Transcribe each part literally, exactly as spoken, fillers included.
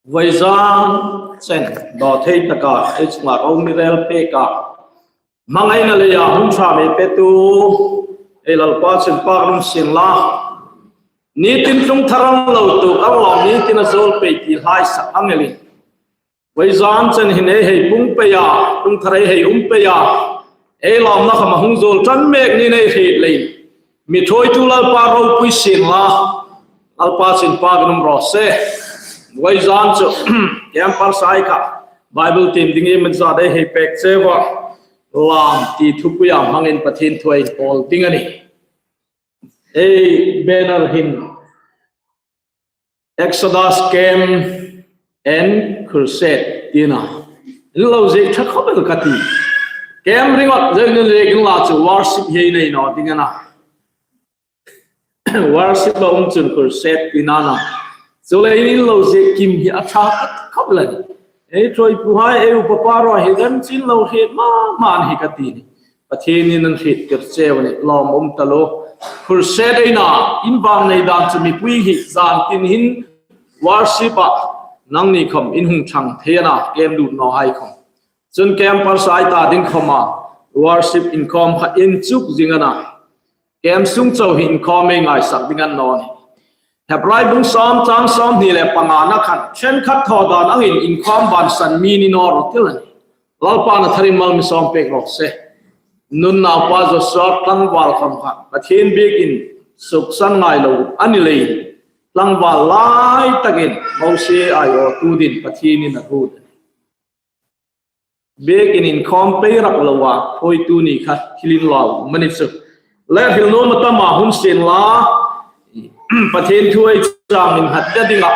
Vawizan chen dawthei taka ei chunga ro mi rel peka, hmangaina leia hun ṭha mi petu ei Lalpa chun pak rum sin la. Nitin tlung thar ang lo tu ang lo nitin a zol pei ti hlai sak ang elin. Vawizan chen hin ei hei pung peia, tlung thar ei hei um peia, ei lawmna kham a hung zol ṭan mek ni nei hriet lei. Mi ṭhuoitu Lalpa ropui sin la, Lalpa chun pak rum raw se. Vawizan chu campers hai kha Bible tiem ding i man za dei hei pek che va. Lam ti thupuia hmangin Pathien thu ei pawl ding a nih. Ei banner hin Exodus Camp and Crusade tina. In lo ziek ṭha khawp el ka ti. Camp ringawt zeng in ziek in la chu worship hi nei naw ding a na. Worship a um chun crusade tina na. Chuleiin in lo ziek kim hi a ṭha khawp el a nih. Ei ṭhuoipuhai, ei upa pa raw hi kan chin lo hriet ma ma hi ka ti ni. Pathienin an hriettir cheu a nih, lawm um ta lo. Crusade ei na, in vang nei dan chu mipui hi zan tin hin worship a nangni khawm in hung ṭhang thei a na, camp lut naw hai khawm. Chun campers hai ta ding khawma worship inkhawm kha inchuk zing a na. Camp sung chau hi inkhawm ei ngaisak ding a ni naw ni. Hebrai bung sawm chang sawmhni le pangana khan, ṭhenkhat thaw dan angin inkhawm bansan mi ni naw ro ti el a nih. Lalpan a tharin mal mi sawm pek raw se. Nun naupa Joshua tlangval khawm kha Pathien biekin suksan ngai lo a ni leiin, tlangval lai takin Mosie aiawtu dingin Pathienin a ruot. Biekin inkhawm pei rak loa, ṭhuoitu ni kha thil inlau mani chu. Le hril nuom a tama hun sin la, Pathien thu ei chang innghatna dinga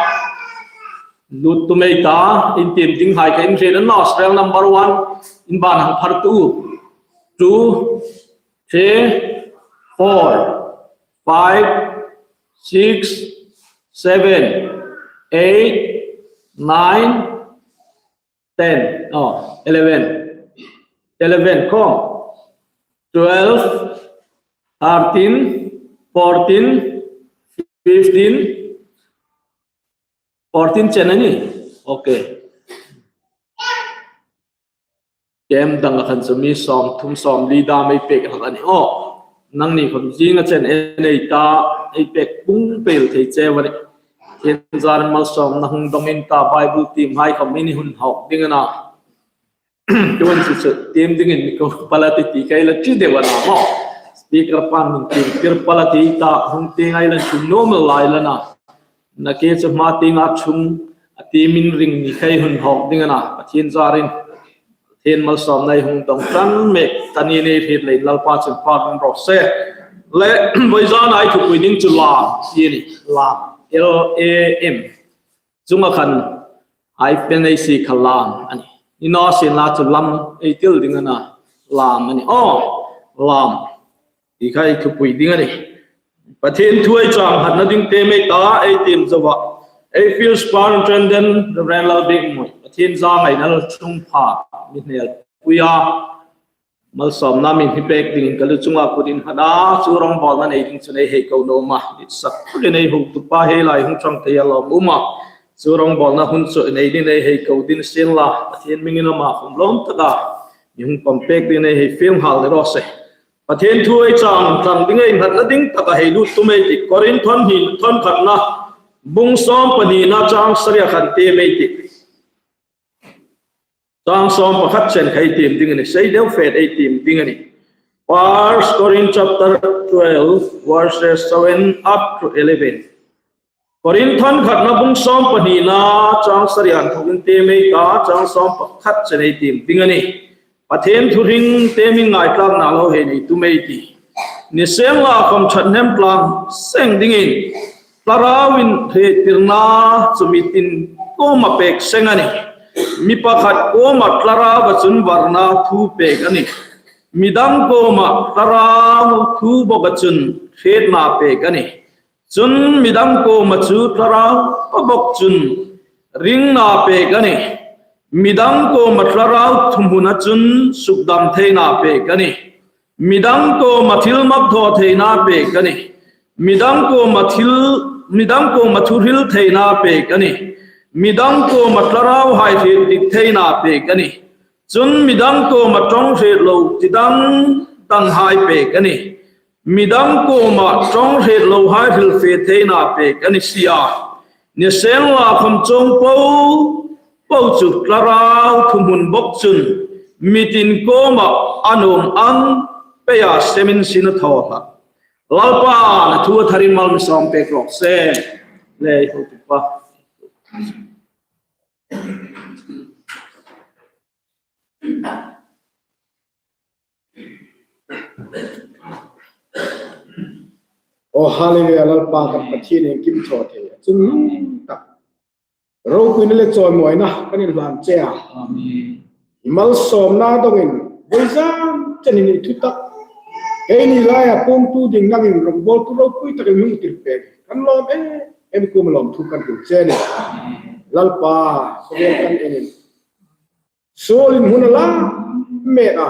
lut tum ei ta, in tiem dinghai kha in hriet a na, serial number one, in ban hang phar tu, two, three, four, five, six, seven, eight, nine, ten, oh, eleven. Eleven, khawm. Twelve, thirteen, fourteen, fifteen, fourteen chen a nih. Okay. Camp dang a khan chu mi sawmthum sawmli dam ei pek hlak a nih. Oh, nangni khawm zinga chen ei nei ta, ei pek pung pei thei cheu a nih. Pathien zarin malsawmna hung dawng in ta, Bible tiem hai khawm ei hun hawk ding a na. Tuhin chu chu tiem dingin mi ko pal a ti ti ka la ti deu a na maw. Speaker pan min tiem tir pal a ti ta, hung tieng ei la ṭhung nuom el lai la na. Nakie chu hma tienga ṭhung a tiemin ring ni kha ei hun hawk ding a na. Pathien zarin Pathien malsawmna ei hung dawng ṭan mek ta ni nei hriet leiin Lalpa chun pak rum raw se. Le, vawizan ei thupui ding chu lam ti a nih. Lam, L A M. Chunga khan hyphen ei sie kha lam a nih. Ni naw sien la chu lam ei ti el ding a na, lam a nih. Oh, lam. Ti kha ei thupui ding a nih. Pathien thu ei chang innghatna ding tiem ei ta, ei tiem zo a. Ei field superintendent Reverend Lalbiekmoi, Pathien zangaina lo ṭhung pha mi hnel puia malsawmna min hni pek dingin ka lu chunga kut innghat a, chu rongbawlna nei ding chun ei hei ko nuom a. Ni sak takin ei hotupa hi lai hung ṭhang thei a lawm um a. Chu rongbawlna hun chu nei dingin ei hei ko ding sien la, Pathien hmingin ama khawm lawm taka mi hung pawm pek dingin ei hei fiel nghal ni raw se. Pathien thu ei chang tlang ding ei innghatna ding taka hei lut tum ei tih. Korinth thawn hni, thawn khatna, bung sawm pahnina chang saria khan tiem ei tih. Chang sawm pakhat chen kha ei tiem ding a nih, sei deu fet ei tiem ding a nih. First Corinth chapter twelve, verses seven up to eleven. Korinth thawn khatna bung sawm pahnina chang saria inthokin tiem ei ta, chang sawm pakhat chen ei tiem ding a nih. Pathien thuhring tiemin ngaithlakna lo hei nei tum ei tih. Ni seng la khawm ṭhathnem tlang seng dingin thlarauin hriettirna chu mi tin kuoma pek seng a nih. Mi pakhat kuoma thlarauva chun varna thu pek a nih. Midang kuoma thlarau thu boka chun hrietna pek a nih. Chun midang kuoma chu thlarau pa bok chun ringna pek a nih. Midang kuoma thlarau thuhmuna chun sukdam theina pek a nih. Midang kuoma thilmak thaw theina pek a nih. Midang kuoma thil, midang kuoma thuhril theina pek a nih. Midang kuoma thlarauhai hriet dik theina pêk a nih. Chun midang kuoma ṭawng hriet lo ti dang danghai pêk a nih. Midang kuoma ṭawng hriet lohai hrilfie theina pêk a ni si a. Nisienlakhawm chuong po po chu thlarau thuhmun bawk chun mi tin kuoma a nuom ang peia semin sin a thaw hlak. Lalpa'n a thu a tharin mal mi sawm pêk raw se. Le hotupa. Aw, hallelujah, Lalpa kan Pathien iengkim thaw thei a chun lung tak ropuina le chawimawina kan inhlan che a. Amen. I malsawmna dongin voizan chenin i thutak, keini laia puongtu ding nangin rongbawltu ropui takin hung tir pêk kan lawm em em, i kuoma lawmthu kan hril che a nih. Lalpa, khawvel kan enin suolin hmun a la met a.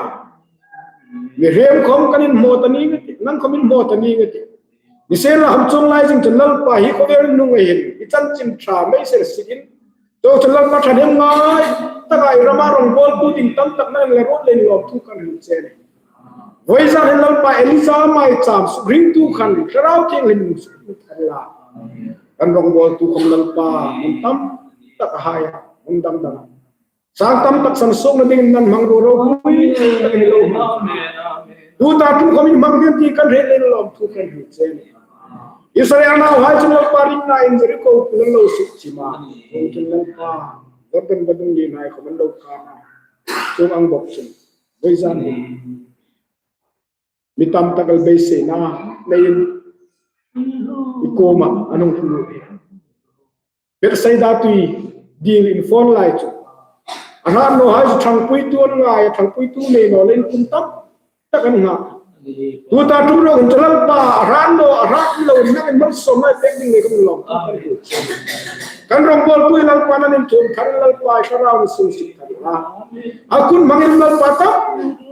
Mihriem khawm kan inhmaw ta ning a tih, nang khawm inhmaw ta ning a tih. Nisienlakhawm chuong lai zing chun Lalpa hi khawvel hnunga hin i chanchin ṭha mei ser sikin, chuong chun Lalpa, ṭhahnemngai taka i rama rongbawltu ding tam tak nangin la ruot leiin lawmthu kan hril che a nih. Voizan hin Lalpa, Elija maicham sukringtu khan Thlarau Thienghlimin sukring thar la. Kan rongbawltu khawm Lalpa, hmun tam tak a hai a, hmun dang dang a, sang tam tak sansuokna dingin nang hmang ropui takin i lo hmang. Amen, amen. Tuta ṭum khawm i hmang ding ti kan hriet leiin lawmthu kan hril che a nih. Israel nauhai chun Lalpa ringnain Jeriko pul an lo suk chim a. Chuong chun Lalpa, Jordan vadung lienhai khawm an lo kang a. Chuong ang bawk chun voizan hin mi tam tak el beiseina leiin i kuoma an hung hung. Bethsaida tui dil in phone lai chu a hrat nawhai chu ṭhangpuitu an ngai a, ṭhangpuitu nei naw leiin kum tam tak an ngak. Tuta ṭum ro in chu Lalpa, a hrat naw, a hrat lo nangin malsawmna pêk ding leiin kan lawm. Kan rongbawltu hi Lalpa, nangin thuom thar, Lalpa, i thlarau sung sik thar la. A kun hmangin Lalpa tam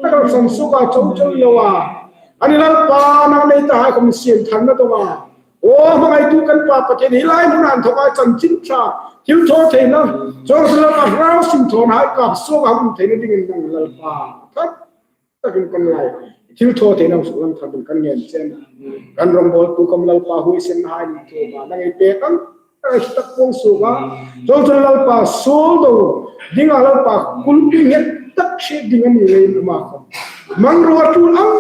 tak an sansuok a, chau chau lo a. Ani Lalpa, nang nei tahai khawm siemtharna dong a. Aw, hmangaitu kan Pa Pathien, hi lai hmuna inthawka chanchin ṭha thilthawtheina, chuong chun Lalpa, Thlarau Simthawnhai kap suoka hung um theina dingin nang Lalpa, that takin kan lai thilthawtheina suklang thar dingin kan ngen che a nih. Kan rongbawltu khawm Lalpa, huoisenna hai ni thu ma nang ei pêk ang tak puong suok a. Chuong chun Lalpa, suol do dinga Lalpa, kulpi nghet tak hriet ding a ni leiin ama khawm hmangruo a ṭul ang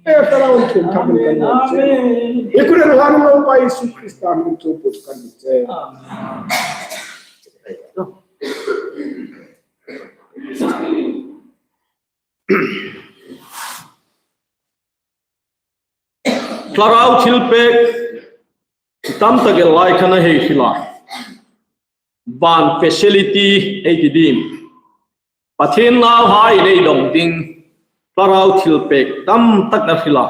pêk thar la, thuom thar dingin kan ngen che. Amen. I kuren hlan Lalpa Isu Krista hmingin thu put kan ni che. Amen. Thlarau thilpêk tam tak el lai khan a hei hril a. Van facility ei ti ding. Pathien nauhai ei dong ding thlarau thilpêk tam tak a hril a.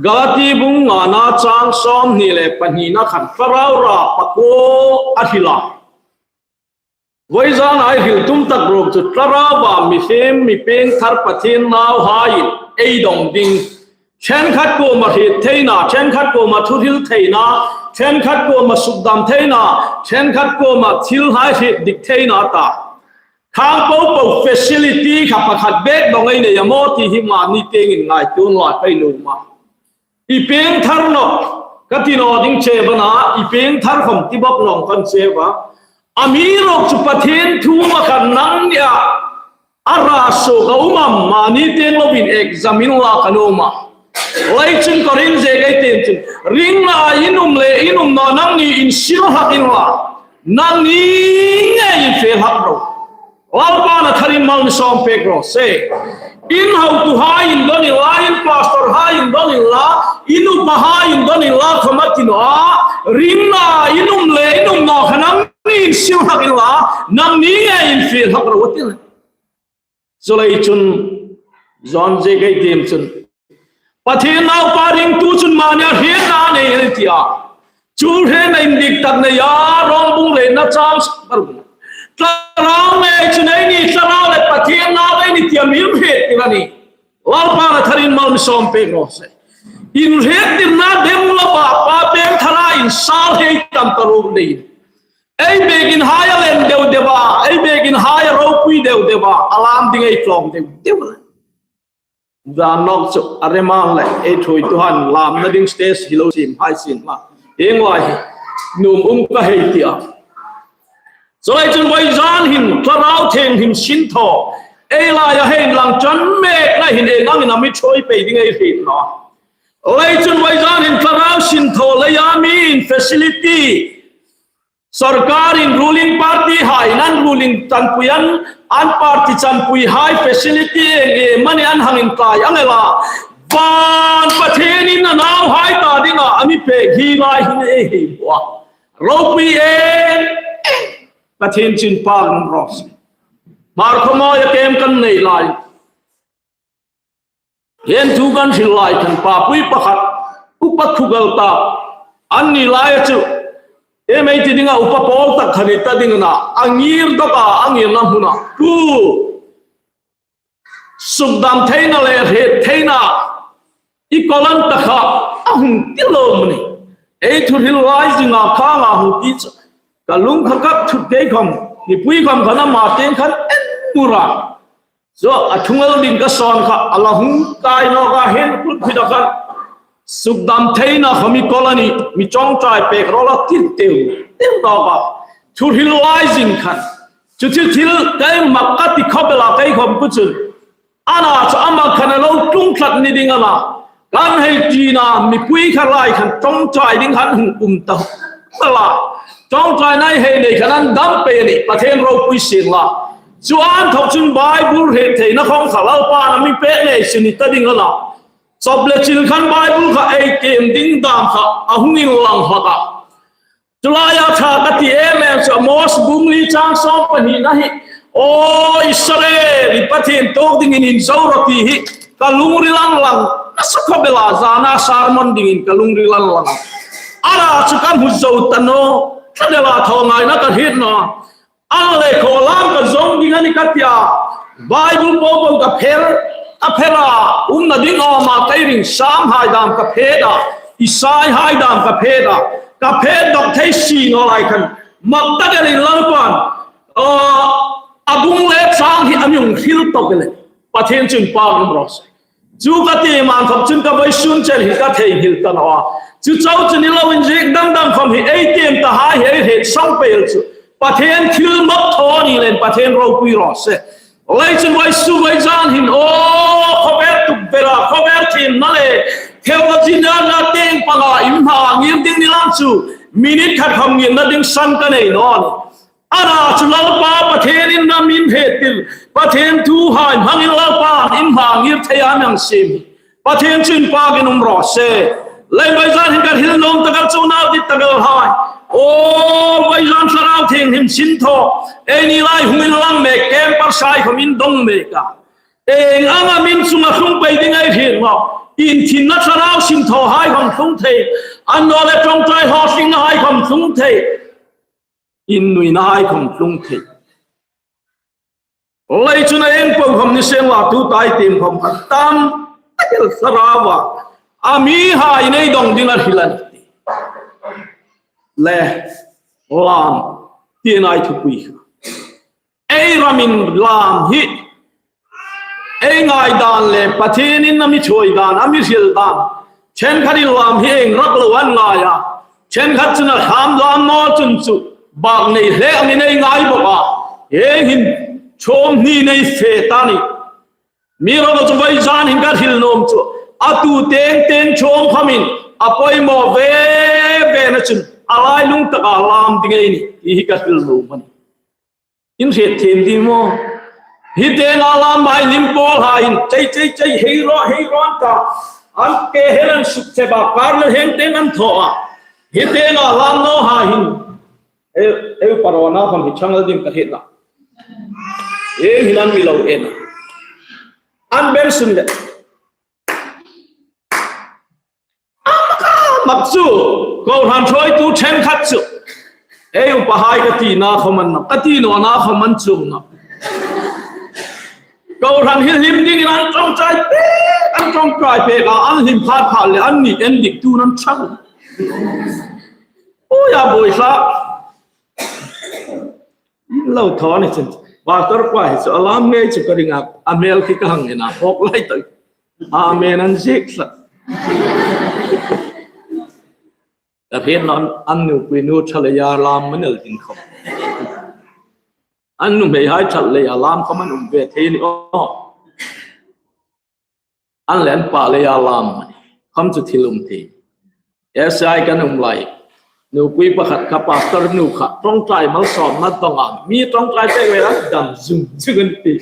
Galati bung ngana chang sawmhni le pahnina khan thlarau ra pakuo a hril a. Voizana ei hril tum tak ruok chu thlarauva mihriem mi piengthar Pathien nauhaiin ei dong ding. Ṭhenkhat kuoma hriet theina, ṭhenkhat kuoma thuhril theina, ṭhenkhat kuoma sukdam theina, ṭhenkhat kuoma thilhai hriet dik theina ta. Khang popo facility kha pakhat bek dong ei nei a maw ti hi mani tiengin ngaituo inla pei lo ma. I piengthar nawk ka ti naw ding che a na, i piengthar khawm ti bawk nawk kan che a. Amiruokchu Pathien thu ma khan nangnia a ra suok a um am, mani tieng lovin examine la ka nuom a. Lei chun Korin ziek ei tiem chun, ringna in um le in um naw nangni insil hlak inla, nangni ngei infe hlak ro. Lalpa'n a tharin mal mi sawm pek raw se. In hotuhai indon inla, in pastorhai indon inla, in upahai indon inla, khawm a ti naw a. Ringna in um le in um naw kha nangni insil hlak inla, nangni ngei infe hlak ro a ti. Chuleiin chun John ziek ei tiem chun, Pathien Naupa ringtu chun mani a hrietna nei a nih ti a. Chu hrietna indik tak nei a, Rom bung rietna chang sawm. Thlarau ngei chun eini thlarau le Pathien nau ei ni ti a mi hriettir a nih. Lalpa'n a tharin mal mi sawm pek raw se. Inhriettirna dem lova Pa piengthara insal hei tam ta ro dei. Ei biekin hai a len deu deu a, ei biekin hai a ropui deu deu a, a lam ding ei tlawm deu deu. Zan nawk chu a rem a le, ei thuoituhai'n lamna ding stage hi lo siem hai sien la. Hieng lai hi nuom um ka hei ti a. Chuleiin chun vawizan hin Thlarau Thienghlim sin thaw ei laia hei inlang chun mekna hin ieng angin a mi ṭhuoi pei ding ei hriet nawh. Chuleiin chun vawizan hin Thlarau sin thaw leia mi in facility, sawrkarin ruling party hai, an ruling chanpui an, an party chanpui hai facility eng eng mani an hang inkai ang el a, van Pathienin a nauhai ta dinga a mi pek hi lai hin ei hei hmu a. Ropui eng eng Pathien chu inpâkin um raw se. Hmar khawmawi a kem kan nei lai, hieng thu kan hril lai khan papui pakhat, upa thugal ta an ni lai a chu, em ei ti dinga upa pawl tak kha ni ta ding a na, a ngir dawk a, a ngirna hmuna pu sukdam theina le hriet theina i kawl an ta kha a hung ti lawm a nih. Ei thuhril lai zinga khanga hung ti chu ka lung kha ka thut kei khawm, mipui khawm khan ama tieng khan en mura. Chu a thungal ding ka sawn kha a la hung kai nawk a, hieng pulpit-a khan sukdam theina kha mi kawl a nih, mi ṭawngṭai pek raw la ti deu deu nawk a. Thuhril lai zing khan chu thil thil kei mak ka ti khawp el a, kei khawm ku chun. Ana chu ama khan a lo tlung tlat ni ding a na. Kan hei tina mipui kha lai khan ṭawngṭai ding khan hung um ta. Bala, ṭawngṭaina hei nei khan an dam pei a nih, Pathien ropui sien la. Chu inthawk chun Bible hriet theina khawm kha Lalpan a mi pek ngei si ni ta ding a na. Chawp le chil khan Bible kha ei kem ding dam kha a hung inlang hlak a. Chu laia ṭha ka ti em em chu Amos bung li chang sawm pahnina hi, aw Israel, i Pathien tuok dingin inzo rawh ti hi ka lungril a inlang nasa khawp el a, zana sermon dingin ka lungril a inlang. Ana chu ka hmu zo ta naw, ṭha dela thaw ngaina ka hriet naw. An le khaw lam ka zawng ding a nih ka ti a. Bible po po ka pher, ka pher a, umna ding awm a, ka ring Sam hai dam ka phet a, Isai hai dam ka phet a, ka phet dawk thei si naw lai khan, mak tak elin Lalpan, ah, a bung le chang hi a mi hung hril tawk el. Pathien chu inpâkin um raw se. Chu ka ti man khawp chun ka vawisun chen hi ka theinghil ta naw a. Chu chau chu ni loin ziek dang dang khawm hi ei tiem ta hai hi ei hriet sawng pei el chu Pathien thilmak thaw ni leiin Pathien ropui raw se. Leiin chun vawisun vawizan hin, aw, khawvel tukvera, khawvel thiemna le theology-na tieng panga inhmang ngir ding ni lang chu minute khat khawm ngirna ding san ka nei naw a nih. Ana chu Lalpa Pathienin a mi hriettir, Pathien thuhai hmangin Lalpan inhmang ngir thei a mi hang siem. Pathien chu inpâkin um raw se. Leiin vawizan hin ka hril nuom tak a chu nau dit tak el hai. Aw, vawizan Thlarau Thienghlim sin thaw eini lai hung inlang mek, campers hai khawm in dawng mek a. Ieng anga min chunga tlung pei ding ei hriet naw. Inthinna thlarau sin thaw hai khawm tlung thei. Annawleh ṭawngṭai hlawtlingna hai khawm tlung thei. Innuina hai khawm tlung thei. Leiin chun a ieng po khawm ni sien la, tuta ei tiem khawm kha tam tak el Thlaraua a mihai nei dawng ding a hril a nih. Le, lam, ti a ni thupui kha. Ei ramin lam hi ei ngai dan le Pathienin a mi ṭhuoi dan, a mi hril dan, ṭhenkhatin lam hi ieng rak lo an ngai a. Ṭhenkhat chun a lam lam naw chun chu bak nei hle angin ei ngai bawk a. Hieng hin chawm hni nei fe ta a nih. Mi ro chu vawizan hin ka hril nuom chu, a tu teng teng chawm khamin a poimaw ve ve na chun a lailung taka lam ding ei nih ti hi ka hril nuom a nih. In hriet thiem ding maw? Hi tenga lam hai lim pawl hai hin chei chei chei hei ro hei ro an ta. An ke hel an suk che ba kar le heng teng an thaw a. Hi tenga lam naw hai hin. Eu, eu parona khawm hi chang el ding ka hriet naw. Ei hin an mi lo en a. An bel sun le. A mak a mak chu, kohran ṭhuoitu ṭhenkhat chu. Ei upahai ka tina khawm an naw, ka ti nawna khawm an chuong naw. Kohran hi hlim dingin an ṭawngṭai pek, an ṭawngṭai pek a, an hlim phat phat le an ni en dik tu nan chang. Ui a boi sa. lo thaw ni chun. Pastor pa hi chu alarm ngei chu ka ring a, a hmel khi ka hang en a, hawk lai tak. Amen an ziek hlak. Ka hriet naw, an nupui nu ṭha leia alarm man el ding khawm. An nuhmeihai ṭhat leia alarm khawm an um ve thei ni aw. An le an pa leia alarm man khawm chu thil um thei. S I kan um lai. Nupui pakhat kha pastor nu kha ṭawngṭai malsawmna dawnga. Mi ṭawngṭai pek ve a dam zung zung an ti.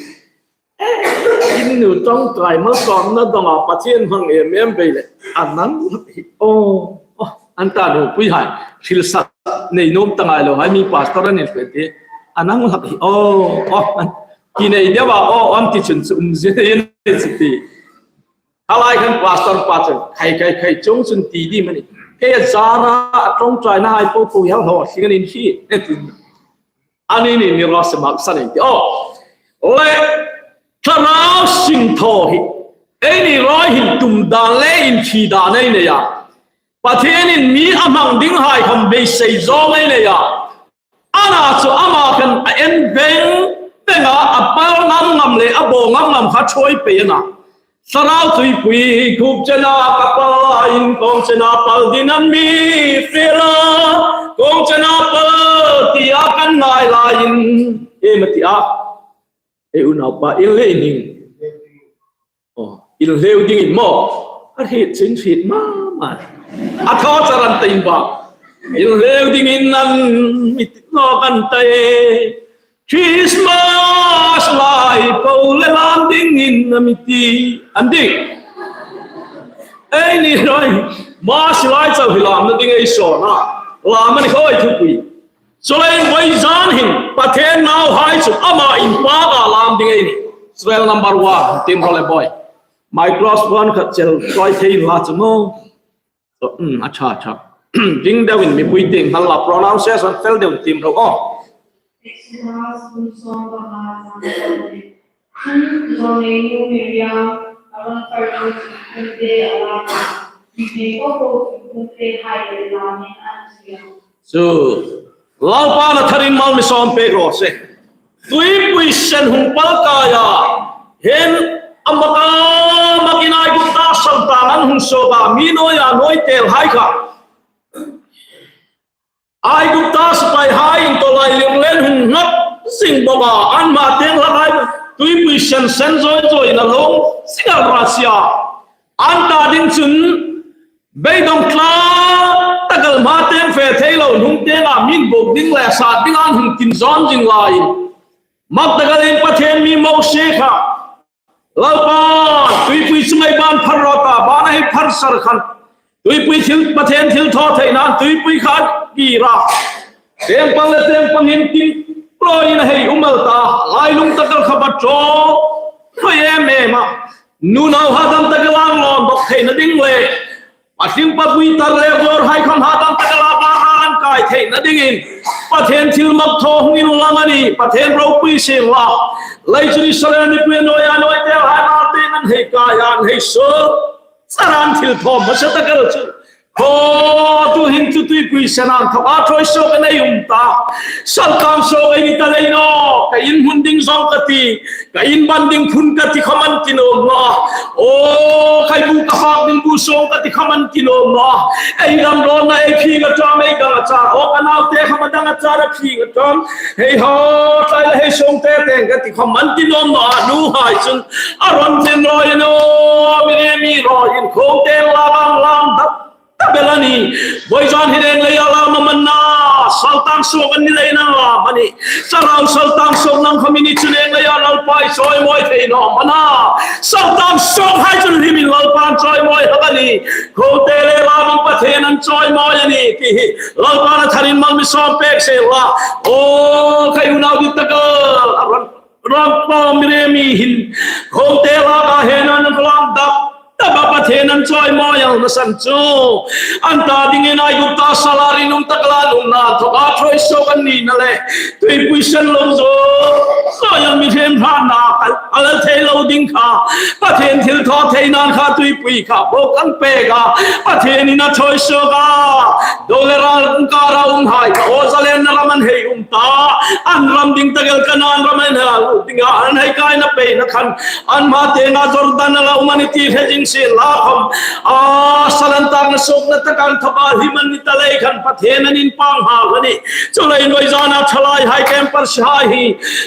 In nu ṭawngṭai malsawmna dawnga Pathien hmang em em ve le. A nang hlak hi aw. Aw, an ta nupuihai. Thil sak nei nuom ta ngai lo hai mi pastor an infe ti. A nang hlak hi aw. Aw, an ti nei deu a aw, an ti chun chu um zia nei chu ti. A lai khan pastor pa chun, khai, khai, khai, chung chun ti di mani. He zara a ṭawngṭaina hai po po hial ho, singan in hi. Ani ni ni ro se mak sa nei ti. Aw. Le, Thlarau Sinthaw hi. Eini ro hin tum dan le inthi dan ei nei a. Pathienin mi a hmang ding hai khawm beisei zawng ei nei a. Ana chu ama khan a en veng veng a, a pal ngam ngam le a bo ngam ngam kha ṭhuoi pei a na. Thlarau tuipui khup chena ka pal laiin kawng chena pal ding an mi fe la, kawng chena pal tia kan ngai laiin. Em a ti a. Ei unaupa, in le in hing. Aw, in hleu dingin maw? A hriet chu in hriet ma ma. A thaw charan ta in ba. In hleu dingin an mi ti nawk an ta e. Christmas lai po le lam dingin a mi ti. An ding. Eini ro hi. Mass lai chau hi lamna ding ei sawn a. Lam a ni khawp thupui. Chuleiin vawizan hin Pathien nauhai chu ama inpâka lam ding ei nih. Serial number one, tiem ro le boi. Microphone khat chel ṭhuoi thei inla chu maw. So, um, a ṭha, a ṭha. Ding deuin mipui tieng hal la, pronunciation fel deuin tiem ro aw. Exodus bung sawm panga chang sawm le. Chun, Zawlnei nu Miriam, Aron farnu chu khunte a lak a, mi nei po po chu khuntehai le lamin an chia. Chu, Lalpan a tharin mal mi sawm pek raw se. Tuipui sen hung pal kai a, hin a mak a makin Aigupta saltang an hung suok a, mi nuoia nuoi telhai kha. Aigupta sipaihai intawlai lirlen hung ngap zing bawk a, an hma tieng hlak hai tuipui sen sen zawi zawi in a lawm zing a, Russia. An ta ding chun beidawng tla tak el hma tieng fe thei lo hnung tienga min buk ding le sat ding an hung kin zawn zing lai. Mak tak elin Pathien mi Mosie kha Lalpa, tuipui chu ngei ban phar raw ta, ban a hei phar sar khan. Tuipui thil, Pathien thilthawtheina'n tuipui kha a kir a. Tieng pang le tieng pang hin tin rawin a hei um el ta, lailung tak el kha bat ṭawl. Hoi em em a. Nunau hadam tak el an lawn bawk theina ding le. A hring papui tar le bawrhai khawm hadam tak el a bak a an kai theina dingin Pathien thilmak thaw hung inlang a nih, Pathien ropui sien la. Lei chu Israel mipui nuoia nuoi telhai a tieng an hei kai an hei suok. Saran thil thaw hmasa tak el chu. Khaw tu hin chu tuipui sen an thaw a ṭhuoi suok a nei um ta. Saltang suok ei ni ta lei naw, ka in hmun ding zawng ka ti. Ka in ban ding phun ka ti khawm an ti nuom naw. Aw, khai bu ka fak ding bu sawng ka ti khawm an ti nuom naw. Ei dam rawn na ei phing a ṭawm ei dang a char. Aw, ka naute khawm a dang a char a phing a ṭawm. Hei haw, tlai la hei sawng te teng ka ti khawm an ti nuom naw. A nuhai chun a rawn chen rawi naw. Mi le mi rawi in khawng te la bang lam dap. Ta bel a nih, vawizan hin ieng leia lam am a na, saltang suok an ni leiin an lam a nih. Thlarau saltang suok nang khawm i ni chun ieng leia Lalpa i chawimawi thei naw am a na. Saltang suokhai chun hlimin Lalpan chawimawi hlak a nih. Khawte le lamin Pathien an chawimawi a nih ti hi Lalpan a tharin mal mi sawm pek sien la. Aw, khai unau dit tak a, a rawn Ram pawm mi le mi hin, khawte laka hin an lam dap, dap a Pathien an chawimawi el nasan chu. An ta dingin Aigupta sala rinum tak la lum na, thaw a ṭhuoi suok an ni na le. Tuipui sen lo zo, zo yang mi hrem hran na, a la thei lo ding kha. Pathien thilthawtheina'n kha tuipui kha bawk an pek a. Pathienin a ṭhuoi suok a. Do le ral kara umhai kha, aw, zalenna ram an hei um ta. An ram ding tak el khan an ram an hei lut dinga an hei kaina peina khan an hma tienga Jordan a la um a ni ti hre zing sien la khawm, a, sal an takna suokna tak an thapa hlim an ni ta lei khan Pathien an inpâk nghal a nih. Chuleiin vawizana ṭhalaihai, campers-hai hi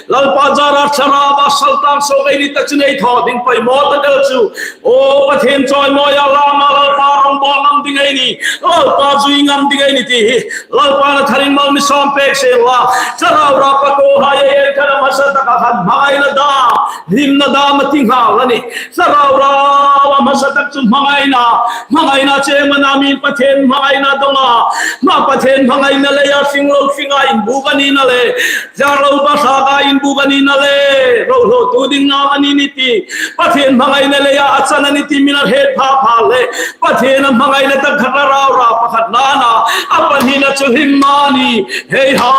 Lalpa zara thlarauva sal tak suok ei ni ta chun ei thaw ding poimaw tak el chu, aw, Pathien chawimawia lama Lalpa rawngbawl ngam ding ei ni, Lalpa zui ngam ding ei ni ti hi Lalpan a tharin mal mi sawm pek sien la. Thlarau rapa kohai ei en khan a hmasa taka khan hmangaina dam, hlimna dam a ti nghal a nih. Thlarau rapa hmasa tak chu hmangaina, hmangaina che mana mi Pathien hmangaina dawng a, ma Pathien hmangaina leia hring lo hringa inbuk a nina le, zar lo ba hraka inbuk a nina le, ro lo tu ding nam a ni ni ti Pathien hmangaina leia a chan a ni ti min a hriet pha pha le, Pathien a hmangaina tak khat Thlarau rapa pakhat nana, a pahnina chu hlimna a nih. Hei ha,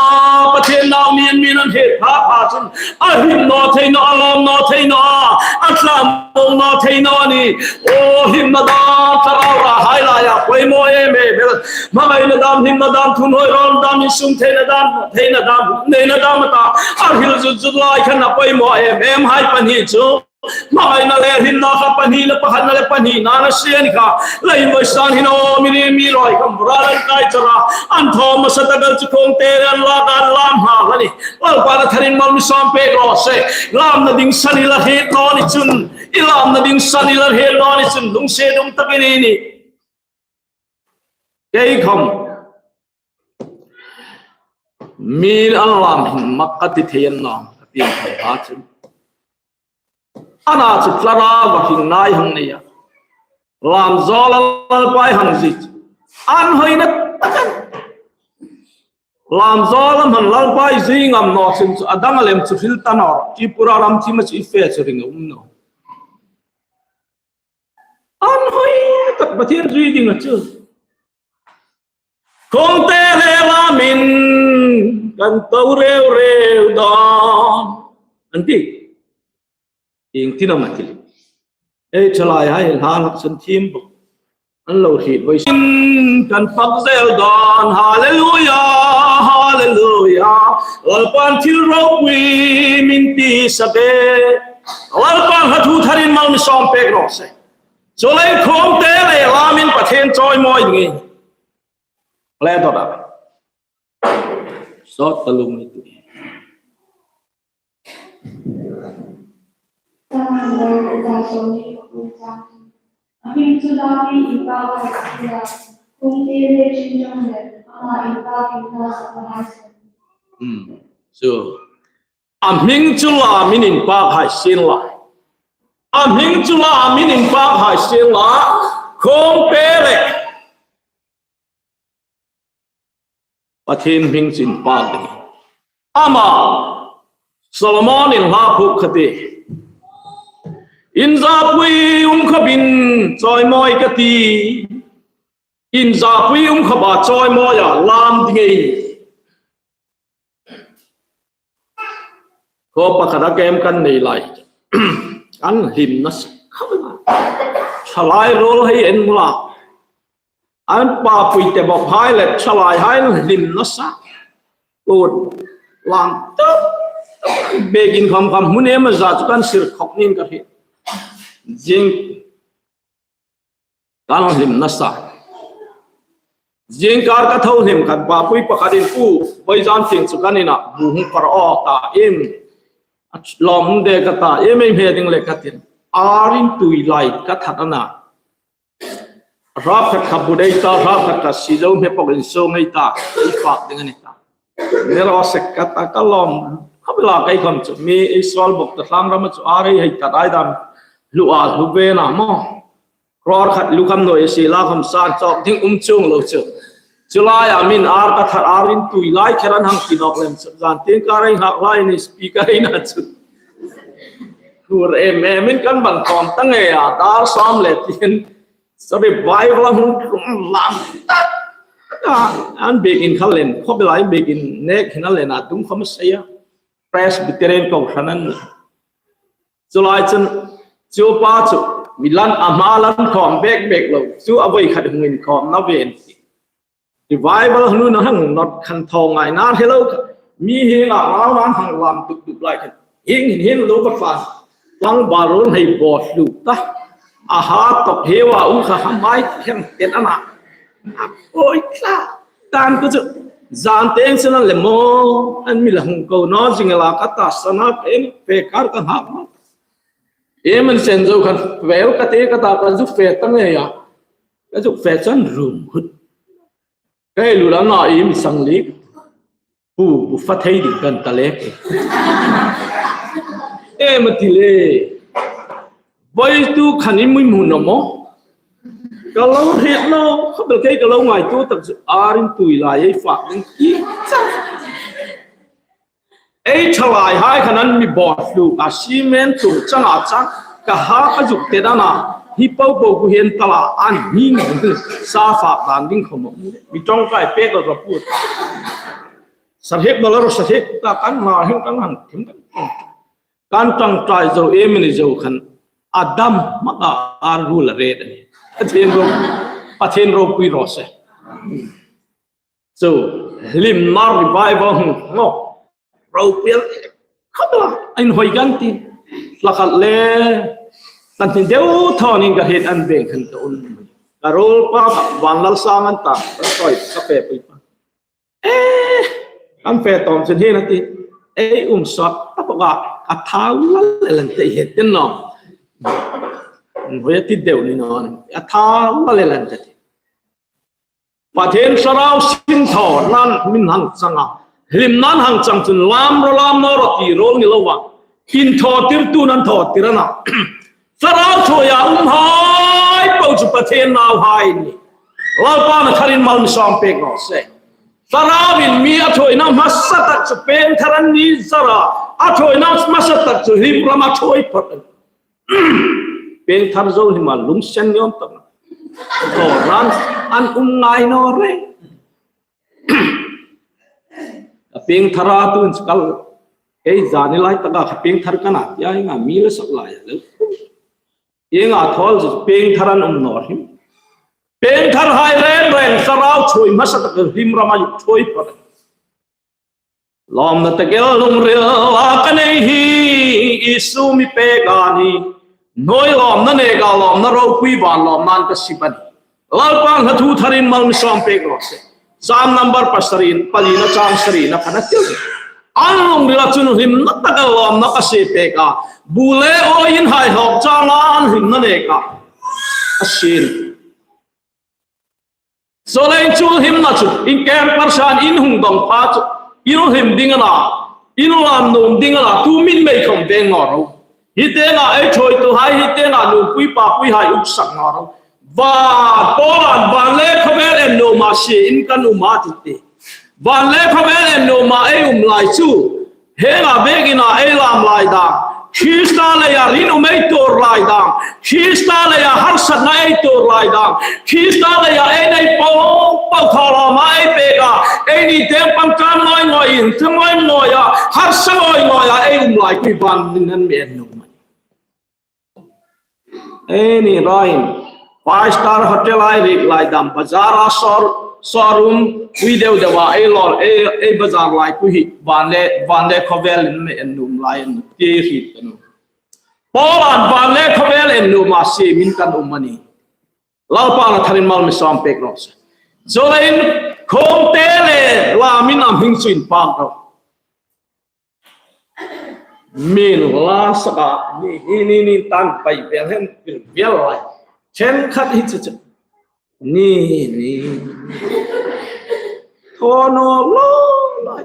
Pathien nau ni an min an hriet pha pha chun, a hlim naw thei naw, a lawm naw thei naw, a thlamuong naw thei naw a nih. Aw, hlimna dam Thlarau rapahai laia poimaw em em el. Hmangaina dam, hlimna dam, thunhoi rawn dam, insung theina dam, theina dam, neina dam a ta, a hril zut zut lai khan a poimaw em em hai pahni chu. Hmangaina le hlimna kha pahnina, pakhatna le pahnina a ni sien kha. Leiin vawisun hin aw, mi ni mi rawi kha mura an kai chara, an thaw hmasa tak el chu khawngte an lak an lam nghal a nih. Lalpan a tharin mal mi sawm pek raw se. Lamna ding san i la hriet naw ni chun, i lamna ding san i la hriet naw ni chun, lungsiet um takin i ni. Kei khawm, mi'n an lam hin mak ka ti thei an nawm, ka ti thei a chun. Ana chu Thlarau a hringna hang nei a. Lam zawla Lalpa hang zui chu. An hoina tak a nih. Lam zawla hman Lalpa zui ngam naw chun chu a dang a lem chu hril ta naw. Tripura ram thima chu i fe chu ring a um naw. An hoi tak Pathien zui ding a chu. Khawngte le lamin kan to reu reu dawn. An ti. Ieng tin am a ti. Ei, ṭhalaihai hla hlak san thiem bawk. An lo hriet voi sin kan fak zel dawn. Hallelujah, hallelujah. Lalpan thil ropui min ti sak e. Lalpan hla thu tharin mal mi sawm pek raw se. Chuleiin khawngte le lamin Pathien chawimawi ngei. Le dawt a. Sawt ta lum ni ti. Hmm. So, a hming chu lamin inpâk hai sien la. A hming chu lamin inpâk hai sien la. Khawngte le Pathien hming chu inpâk ding. Ama, Solomon-in hla phuok kha ti. Inzapui um khawpin chawimawi ka ti. Inzapui um khawpa chawimawia lam ding ei. Khaw pakhata kem kan nei lai. Kan hlim nasa. Ṭhalai ruol hei en la. An papui te bawk hai le ṭhalaihai hlim nasa. Ut lam tak. Bekin kham kham hmun ema za chu kan sir khawk ning ka hriet. Zing Kan hlim nasa. Zingkar ka tho hlim khan papui pakhatin, "Pu, vawizan tieng chu kan ina bu hung par aw ta em? Lawm de ka ta em, ei hme ding le," ka ti a. Arin tui lai ka that a na. Hrap khat kha bu dei ta, hrap khat kha si zo hme pawk in so ngei ta. I fak ding a ni ta. Ni raw se ka ta, ka lawm. Kha bela kei khom chu mi ei suol bawk ta, thlang rama chu a rei hei ta dai dam. Hlu a hlu ve na maw. Crore khat lu kham nuoi si la kham san chawk ding um chuong lo chu. Chu laia min ar ka that arin tui lai kher an hang ti nawk lem chu. Zan tieng ka rei hak lai ni speaker ei na chu. Hur em em in kan ban khawm ta ngei a, dar sawm le tin. Sorry, Bible hung tlung lam tak. An biek in kha len, khaw belai biek in nek hin a len a, dung khawm a sei a. Presbyterian kohran an. Chu lai chun, chu pa chu, mi lan a hma lan khawm bek bek lo, chu a voi khat hung in khawm na ven. Revival hnu na hang not khan thaw ngai na he lo kha. Mi hienga rau nan hang lam tuk tuk lai khan. Hieng hin hieng lo ka fa. Tlangval ruol hei bawt hlu ta. A ha tawk hei wa um kha ha mai hieng ten a na. A koi tla. Tan ku chu. Zan teng sen an le mo. An mi la hung ko naw zing la ka ta sana ka en pe kar ka ha mo. Em an sen zo khan fel ka te ka ta ka zuk fe ta nge ya. Ka zuk fe chan rum hut. Ka hei lu la na im sang lik. Pu, pu fa thei ding kan ta le. Em a ti le. Voi tu khan i mui mu no mo. Ka lo hriet naw, kha bel kei ka lo ngaituo tak chu arin tui lai ei fak ding ki cha. Ei thalai hai khan an mi bawt hlu ka cement tur changa chang ka ha ka zuk te dana hi po po ku hian tala an hi sa fak dan ding khom mi tawngkai pek lo ka pu. Sa hek bala ro sa hek ta kan ma heng kan hang thim kan. Kan tangkai zo em ni zo khan a dam hmaka a ru la ret a ni. Pathian ro, Pathian ropui raw se. So, hlimna revival hung ngo. Ropui a khat la, a inhawi kan ti. Hla khat le, kan tin deu thaw ning ka hriet an veng khan ka um. Ka ruolpa ka Vanlalsang an ta, ka sawi, ka fe pui pa. Eh, kan fe tawm chen hian a ti. Ei um sawt, a pawka, a thau la le lan te hian tin naw. Hoi a ti deu ni naw, a thau la le lan te ti. Pathian Thlarau sin thaw nan min hang chang a. Hlim nan hang chang chun lam ro lam naw ro ti ro ni lo va. Inthawtirtu nan thawtir a na. Thlarau thuoia um hai po chu Pathian nauhai ni. Lalpan a tharin mal mi sawm pek raw se. Thlarauin mi a thuoina hmasa tak chu pengthar an ni zara. A thuoina hmasa tak chu hlim ram a thuoi phawt. Pengthar zo hi ma lungsen ni awm tak. Thaw ran an um ngai naw re. A pengthara tu in kal. Ei zani lai taka ka pengthar ka na tia inga mi la sak lai a lo. Inga thawl chu pengthar an um naw hrim. Pengthar hai ren ren Thlarau thuoi hmasa tak hlim rama yuk thuoi phawt. Lawmna tak el lungril a ka nei hi Isu mi pek a ni. Hnuoi lawmna neka lawmna ropui van lawmna an ka sip a ni. Lalpan hla thu tharin mal mi sawm pek raw se. Sam number pasari, palina chang sarina khan a ti. An lungrila chun hlimna taka lawmna ka sie pek a. Bu le awi in hai hlawk changa an hlimna neka a sie. Zawlei chu hlimna chu, in keng parsan in hung dawng pha chu, in hlim ding a na, in lam nuom ding a na, tu min mei khom veng naw ro. Hi tenga ei thuoituhai, hi tenga nupui papui hai uksak naw ro. Van, Paula'n van le khawvel en nuoma sie in kan um a ti ti. Van le khawvel en nuoma ei um lai chu. Henga bek ina ei lam lai dang. Krista leia rinum ei tuor lai dang. Krista leia harsatna ei tuor lai dang. Krista leia ei nei po po thaw lawma ei pek a. Ei ni teng pang kan ngoi ngoi in, thangoi ngoi a, harsa ngoi ngoi a ei um lai khi van min an mi en nuom. Ei ni rain, five star hotel ai rik lai dam, bazar a sor, showroom, pui deu deu a, ei lor, ei, ei bazar lai pui hi, van le, van le khawvel in me en nuom lai in, ti hi kan. Paula'n van le khawvel en nuoma sie min kan um a ni. Lalpan a tharin mal mi sawm pek raw se. Zawlei in, khawmte le, lamin am hing chu inpak ro. Min la saka ni hi ni ni tan pai vel hen pil vel lai. Chen khat hi chu chu. Ni ni. Thono lo lai.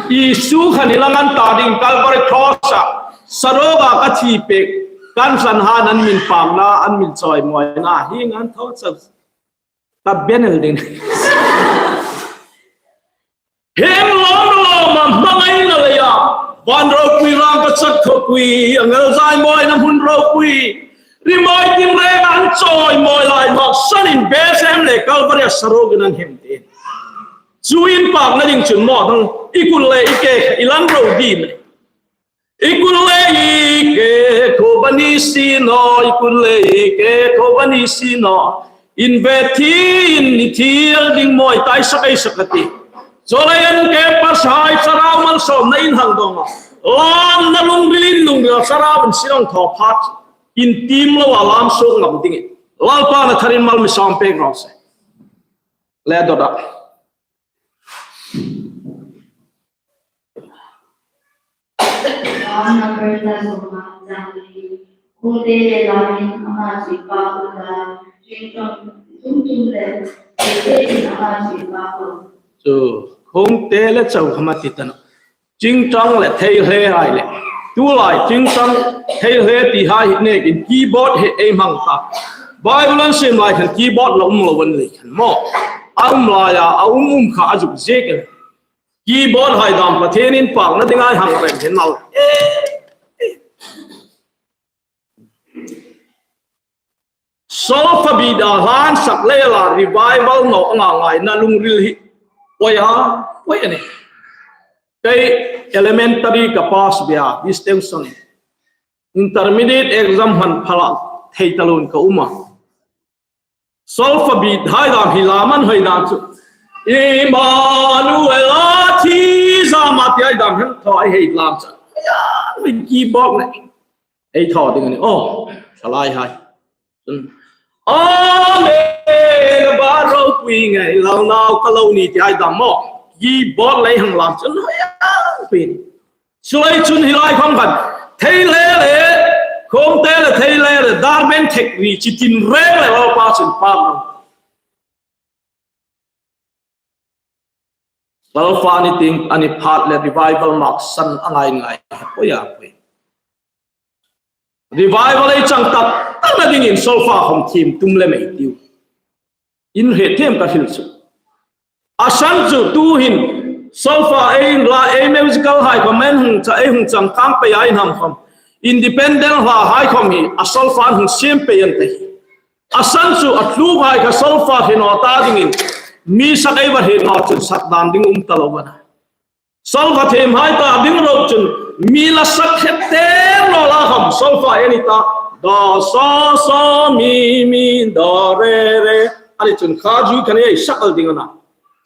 Isu khan i lang an ta ding Calvary Cross a. Saroga ka thi pek. Kan san han an min pang na, an min chawi mawi na. Hi ngan thaw chau. Ka benel ding. Heng lawm lawm a hmangaina leia, van ropui rang ka chak khawpui, angel zai mawina hmun ropui, rimawi tin reng an chawi mawi lai mak sanin Bethlehem le Calvary a sarokin an hem te. Chu inpakna ding chun maw dang, i kul le i ke, i lang ro di mai. I kul le i ke ko bani si naw, i kul le i ke ko bani si naw. In ve thi in ni thil ding mawi tai sak ei sak a ti. Chuleiin campers hai Thlarau Malsawmna in hang dawng a, lâmna lungrilin lungril Thlarauin sin hang thaw phat, intiem loa lâmsuok ngam dingin Lalpa'n a tharin mal mi sawm pêk raw se. Le dawt a. Psalm number thirty-one, chang li. Khuongte le lâmin ama chu pâk unla, ṭingṭang tum tum le, thei thein ama chu pâk unla. Chu, khuongte le chau khawm a ti ta nawh. Ṭingṭang le thei hle hai le. Tulai ṭingṭang, thei hle ti hai hi nekin keyboard hi ei hmang ta. Bible an siem lai khan keyboard la um lo a ni lei khan maw. A um laia, a um um kha a zuk ziek el. Keyboard hai dâm Pathien inpâkna dinga hang rem hi nal. Solfa beat a hlan sak le la revival naw anga ngaina lungril hi. Poi a, poi a nih. Kei elementary ka pass bia, distinction. Intermediate exam hman phala thei ta loin ka um a. Solfa beat hai dâm hi lâm an hoi dan chu. Immanuel a thi zama ti hai dâm hin thaw ei hei lâm chu. Ia, mi keyboard ne. Ei thaw ding a nih. Oh, thalai hai. Amen, ba ropui ngei lo nau ka lo ni ti hai dâm maw. Keyboard lei hang lâm chu. Ia, pin. Chuleiin chun hi lai khawm khan, thei hle le, khuongte le thei hle le, dâr beng thek ri chi tinrêng le Lalpa chun pâk naw. Lalpa ni ting a ni phat le revival maksan a ngai ngai. Poi a, poi. Revival ei chang tak takna dingin solfa khawm thiem tum lem ei tiu. In hre thiem ka hril chu. A san chu tuhin solfa ei la ei musical hai khawm ei hung cha, ei hung chang kang pei a inham khawm. Independent hla hai khawm hi a solfa an hung siem pei an ti. A san chu a tluk hai kha solfa hre naw ta dingin mi sak ei va hre naw chun sak dan ding um ta lo a na. Solfa thiem hai ta ding ro chun mi la sak hre te naw la khawm solfa ei ni ta. Do, so, so, mi, mi, do, re, re. A ni chun kha zui kha ni ei sak el ding a na.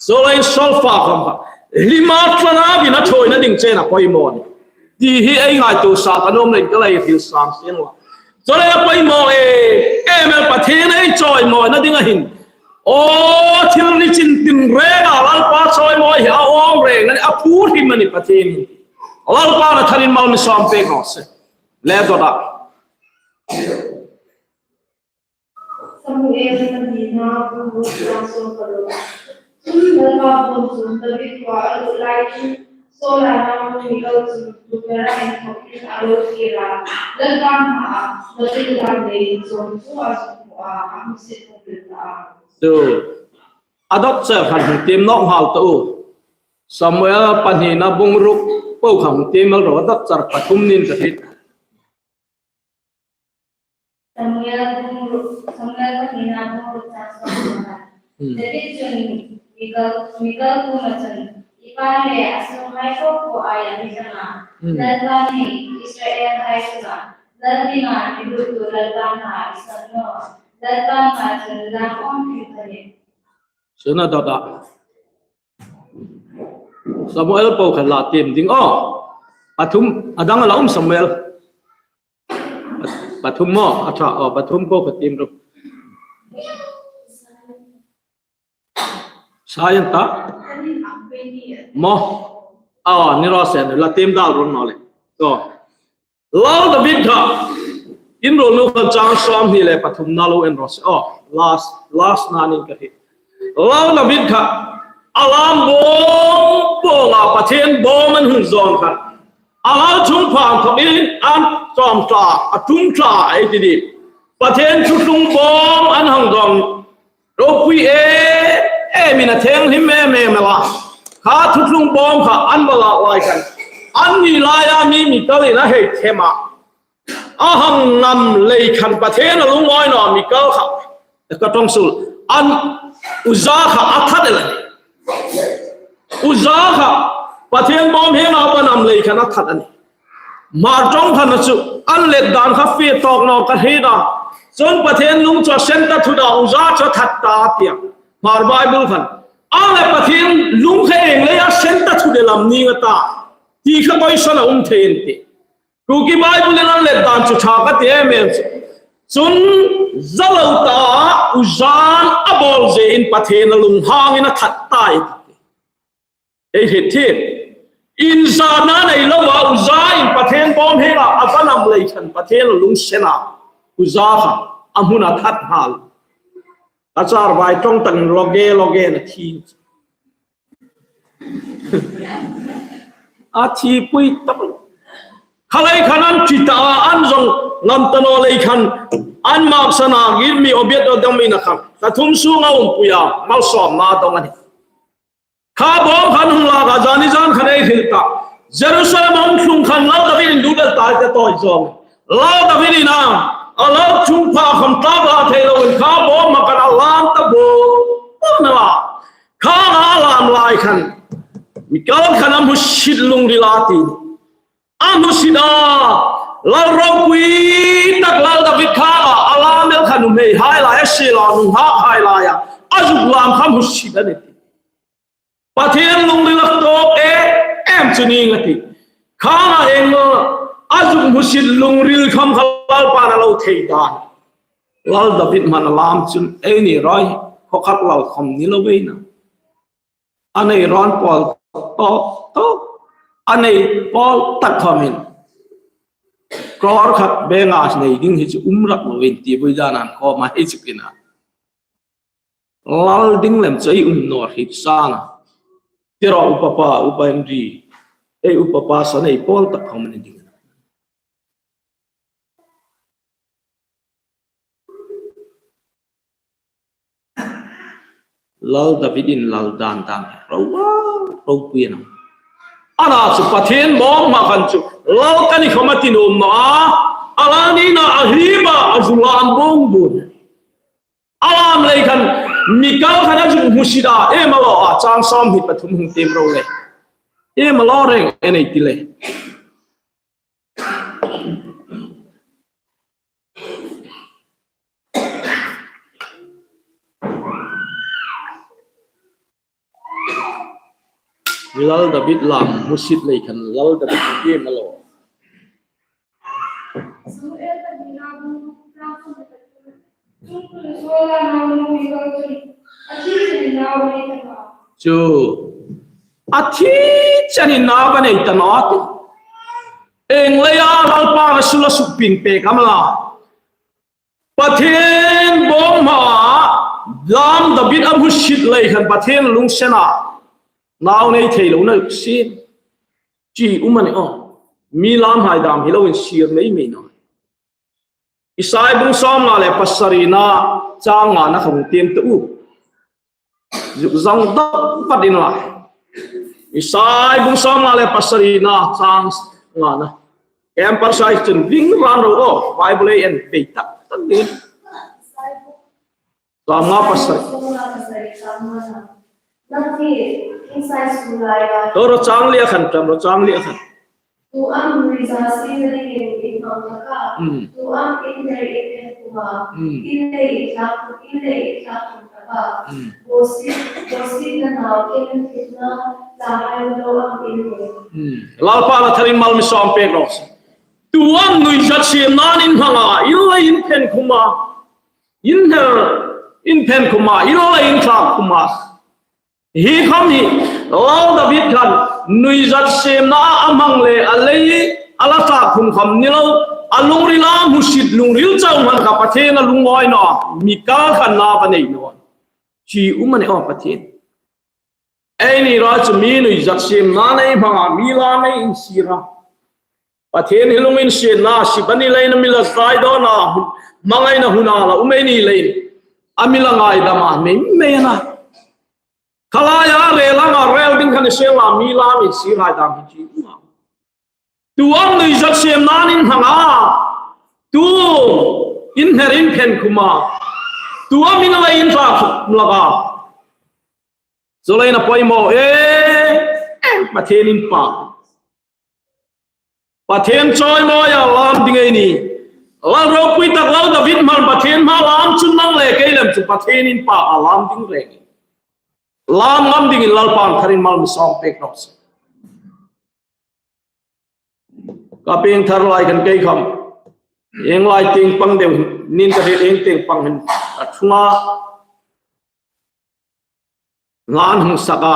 Chuleiin solfa khawm kha. Lima tlana bina thawina ding chena poimaw ni. Ti hi ei ngaituo sa ka nuom leiin ka lei hril sam sien la. Chuleiin a poimaw e, em el Pathien ei chawimawina dinga hin. Aw, thil ni chin tinrenga Lalpa chawimawi hi a awm reng a ni, a phur hrim a ni Pathien hin. Lalpa'n a tharin mal mi sawm pek raw se. Le dawt a. Samuel pahnina bung ruk chang sawm paruk. Chun Lalpa puon chun David khuoa a lut lai chun Saula naunu Mikal chu tuokdara inthawkin a lo kir a, Lalpa hmaa David lam leiin chuong chu a zuk hmu a, a hmusit hung hril ta a. Chu a dawt char khan hung tiem nawk nghal ta u. Samuel pahnina bung ruk po kha hung tiem el ro, a dawt char pathum nin ka hriet. Samuel bung ruk, Samuel pahnina bung ruk chang sawm le pakhat. Hmm. David chun Mikal, Mikal kuoma chun, I pa le a sûnghai po po aia mi dang a. Hmm. Lalpa'n Israelhai chunga lal dinga mi luttu Lalpa hmaa i sawn naw. Lalpa hmaa chun lam awm hrim ka nih. Suna dawt a. Samuel po kha la tiem ding aw. Pathum, a dang a la um Samuel. Pathum maw, a ṭha, aw, pathum po kha tiem ro. Sayan ta? Maw. Aw, ni raw se, la tiem dal ro naw le. Aw. Lal David kha, in ruol nu khan chang sawmhni le pathumna lo en raw se. Aw, last, last na nin ka hriet. Lal David kha, a lam bawm bawma Pathien bawm an hung zawn kha. A lal chungpha inthawkin an ṭawm tla, a tum tla ei ti ding. Pathien thuthlung bawm an hang dawng. Ropui em emin a thienghlim em em el a. Kha thuthlung bawm kha an va lak lai khan. An ni laia mi Mikalin a hei them a. A hang nam lei khan Pathien a lungawi naw Mikal kha. Ka ṭawng suol. An Uza kha a that el a nih. Uza kha Pathien bawm hienga va nam lei khan a that a nih. Hmar ṭawng khan chu an let dan kha fe tawk naw ka hriet a. Chun Pathien lung chu a sen ta thut a, Uza chu a that ta a ti a. Hmar Bible khan. A le Pathien lung kha ieng leia sen ta thut el am ni nga ta, ti kha question a um thei an tih. Kuki Bible-in an let dan chu ṭha ka ti em em chu. Chun, za lo ta, uzan a bawl zein Pathien a lunghangin a that ta ei ti. Ei hriet thiem. Inzana nei lova uzain Pathien bawm hienga a va nam lei khan Pathien a lung sena, uza kha a hmuna that nghal. A char vai ṭawng takin loge loge na thi. A thi pui tak. Kha lei khan an thi ta, an zong ngam ta naw lei khan an mak sana gir mi obiat o dang mi na khan. Ka thum sunga um puia, malsawmna dong a nih. Kha bawm khan hung lak a, zani zan khan ei hril ta. Jerusalem a hung tlung khan Lal David-in dubel tai te tawi zawng. Lal David-in a, a lal chungpha khawm tlak la thei loin kha bawm khan a lam ta bawk. Bawk na la. Kha a lam lai khan Mikal khan a hmusit lungril a ti. A hmusit a, lal ropui tak Lal David kha a lam el khan nuhmei hai lai a, sila nunghak hai lai a, a zuk lam kha hmusit a nih. Pathien lungril a tawk e, em chu ni nga ti. Kha a eng a zuk hmusit lungril kham kha Lalpan a lo thei dan. Lal David hmang a lam chun ei ni roi, khawkhat lal khawm ni lo vei na. A nei rawn pawl tawk tawk, a nei pawl tak khawmin crore khat bengah nei ding hi chu um rak lovin ti bui dan an khawm a hi chu kina. Lal ding lem chu ei um naw hi sana. Tiraw upa pa, upa Henry, ei upa pa sa nei pawl tak khawmin ding. Lal David-in lal dan dan ro a, ropui a nih. Ana chu Pathien bawm hma khan chu lal ka ni khawm a ti nuom naw a. A lal nina a hliema a zu lam bung bun. A lam lei khan Mikal khan a zuk hmusit a, em a lo a, chang sawmhni pathum hung tiem ro le. Em a lo reng en ei ti le. Lal David lam hmusit lei khan Lal David em a lo. Chu. A thi chenin nau a nei ta naw a ti. Ieng leia Lalpan a sul a suk pin pek am la. Pathien bawm hma lam David a hmusit lei khan Pathien lungsena nau nei thei lo na si. Chi um a ni aw. Mi lam hai dam hi lo insir mei mei naw. Isai bung sawmnga le pasarina chang ngana kha hung tiem ta u. Zuk zang dawk vat in la. Isai bung sawmnga le pasarina chang ngana. Em pasai chun ving ran ro o, Bible ei en ve tak tak ding. Sawmnga pasari. Ro chang li a khan, tam ro chang li a khan. Tu am nuizat siemna dingin in hmang hlak a? Hmm. Tu am in hner in phen khum a? Hmm. In lei in thlak, in lei in thlak khum hlak a? Hmm. Bosit, bosit na nau in thitna la hai lo am in hmu? Hmm. Lalpa la tharin mal mi sawm pek ro. Tu am nuizat siemna in hmang a, in lei in phen khum a? In hner in phen khum a, in lei in thlak khum a? Hi khawm hi, Lal David khan nuizat siemna a hmang le a lei a la thlak khum khawm ni lo, a lungrila hmusit lungril chau hman kha Pathien a lungawi naw, Mikal khan la va nei naw. Chi um a ni aw Pathien. Eini ro chu mi nuizat siemna nei hmang a, mi la nei insir a. Pathien hi lunginsietna, sip a ni leiin a mi la zai dawn a, hmangaina huna la um ei ni leiin a mi la ngaidam a, mei mei a na. Kha laia rel anga rel ding kha ni sela mi la mi si ngaidam hi chi. Tu am nuizat siemna in hmang a? Tu in hner in phen khum a? Tu am in lei in thlak khum hlak a? Chu leiin a poimaw e, e, Pathien inpak. Pathien chawimawi a lam ding ei ni. Lal ropui tak Lal David hmang Pathien hma lam chun nang le kei lem chu Pathien inpak a lam ding reng. Lam ngam dingin Lalpan tharin mal mi sawm pek rawh se. Ka pieng thar lai khan kei khom, ieng lai tieng pang deu, nin ka hriet ieng tieng pang hin, a thunga hla an hung sak a,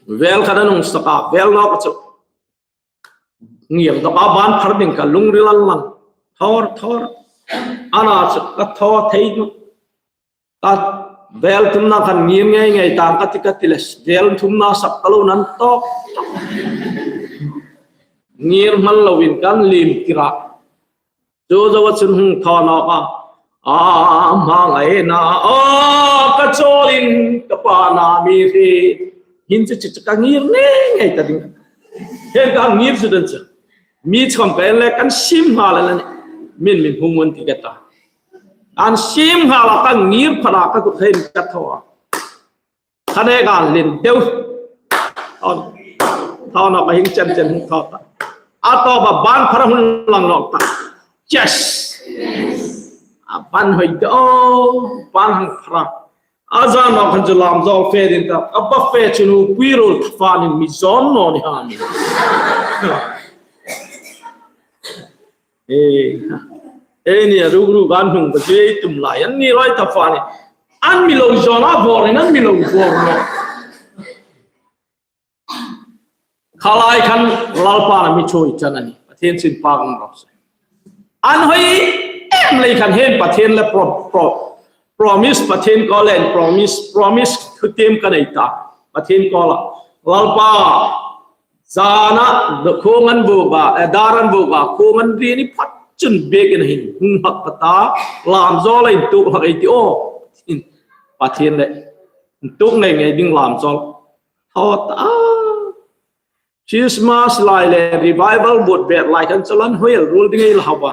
vel khat an hung sak a, vel nawk chu ngir dawk a, ban phar ding ka lungril a lang thawr thawr. Ana chu ka thaw thei nawh. Ka vel thumna khan ngir ngei ngei tang ka ti ka ti le, vel thumna sak ka lo nan tawk. Ngir hman loin kan lim kir a. Chu zoa chun hung thaw nawk a. A, hmangaina, a, ka chawlin ka pa na mi hre. Hin chu chu chu ka ngir ngei ngei ta ding. Hieng ka ngir chu dan chu. Mi chhawm ka en le kan sim nghal a ni. Min min hung won ti ka ta. An sim nghal a ka ngir phara ka kut hei ka thaw a. Kha ne ka lin deu. Thaw, thaw nawk a, hing chen chen hung thaw ta. A tawpa ban phara hun lang nawk ta. Yes. A ban hoi deu, ban hang phara. A zan nawk khan chu lam zawl fe ding ta. A ba fe chu nupui ruol thafanin mi zawn naw ni ha ni. E, e ni a ruk ruk an hung ba je tum lai an ni lai thafanin. An mi lo zawn a bawrin an mi lo bawr naw. Kha lai khan Lalpan a mi chawi chan a nih. Pathien sin pa kan rawh se. An hoi em lei khan hieng Pathien le pro-, pro-, promise Pathien kawl le promise, promise thutiem ka nei ta. Pathien kawl a. Lalpa, zana, do khawng an buk a, e, dar an buk a, khawng an ri ni phawt chun biekin hin hung hak ka ta, lam zawl a intuk hak ei ti aw. Pathien le, intuk ngei ngei ding lam zawl. Thaw ta. Christmas lai le revival buk bet lai khan chalan hoil ruol ding ei la hau a.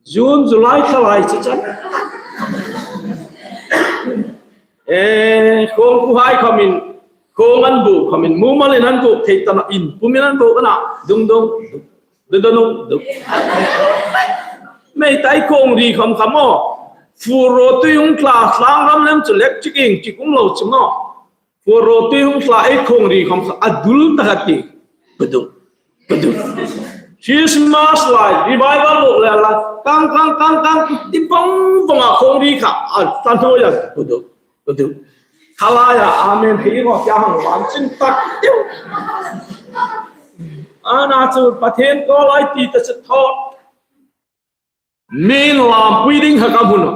June, July thla lai chu chan. E, khawng kuhai khomin, khawng an buk khomin, mumalin an buk thei ta naw, inpumin an buk a na, dung dung, dung dung dung. Mei tai khawng ri khom khom aw. Fur ro tui hung thla, tlang ram lem chu lek chik ing chik um lo chu maw. Fur ro tui hung thla ei khawng ri khom kha a dul ta ka ti. Paduk, paduk. Christmas lai, revival buk le la, kang, kang, kang, kang, ti bang bang a khawng ri kha, a ta hnuoia, paduk, paduk. Kha laia, amen, hei ro kya hang wan chin tak tiu. Ana chu Pathien kawl a ti ta chu thaw. Min lampui ding kha ka hmu naw.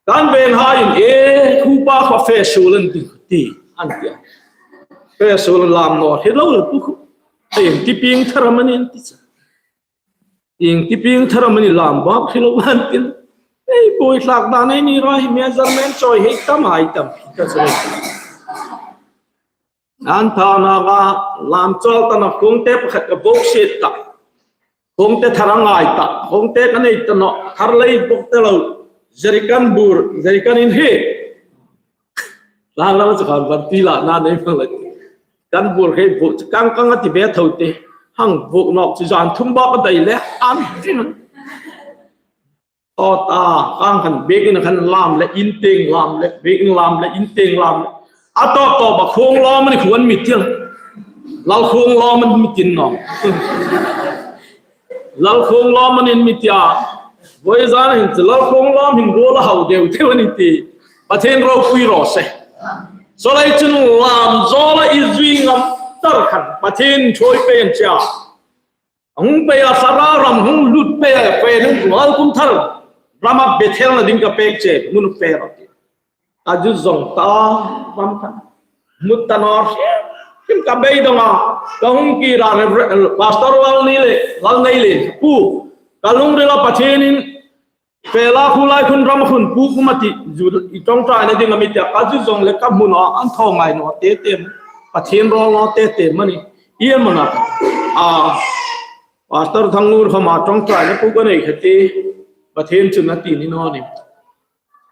Kan venhaiin, e, khupa kha fe suol an ti, ti, an ti a. Fe suol lam naw, hi lo lo pu khu. Ei, ti pieng thar am a ni ti cha. Ieng ti pieng thar am a ni lam bak hi lo an ti. Ei, poi tlak dan ei ni ra hi measurement chawi hei tam hai tam. Ka chawi. An thaw nawk a, lam chawl ta naw, khawngte pakhat ka buk siet ta. Khawngte thar a ngai ta, khawngte ka nei ta naw, thar lei buk ta lo. Jerrycan bur, jerrycan in hi. Lang lang chu khan van ti la na nei mang la. Kan bur hei buk chu kang kang a ti ve tho te. Hang buk nawk chu zan thum bak a dai le, an ti. Tawta, kang khan biekin khan lam le, in tieng lam le, biekin lam le, in tieng lam le. A tawp tawp a khawng lawm a ni khuan mi ti. Lal khawng lawm a ni mi ti naw. Lal khawng lawm a ni mi ti a. Voi zan hin chu lal khawng lawm hin ruol a hau deu deu a ni ti. Pathien ropui raw se. Saw lai chun lam zawl a i zui ngam tar khan Pathien chawi pei an ti a. Hung pei a, Sara ram hung lut pei a, pei hung ruol kum thar. Rama Bethel na ding ka pek che, mun pei ra. A zu zong ta, ram khan. Mut ta naw, kim ka beidong a, ka hung kir a, Reverend, Pastor Lalneilien, Lalneilien, pu, ka lungrila Pathienin, Pela khu lai khun ram khun pu kum a ti, zu i ṭawngṭaina ding a mi ti a, ka zu zong le ka hmu naw, an thaw ngai naw te te, Pathien rawl naw te te a ni. Ieng am a na, a, Pastor Thangngur khawma ṭawngṭaina pu ka nei kha ti, Pathien chun a ti ni naw ni.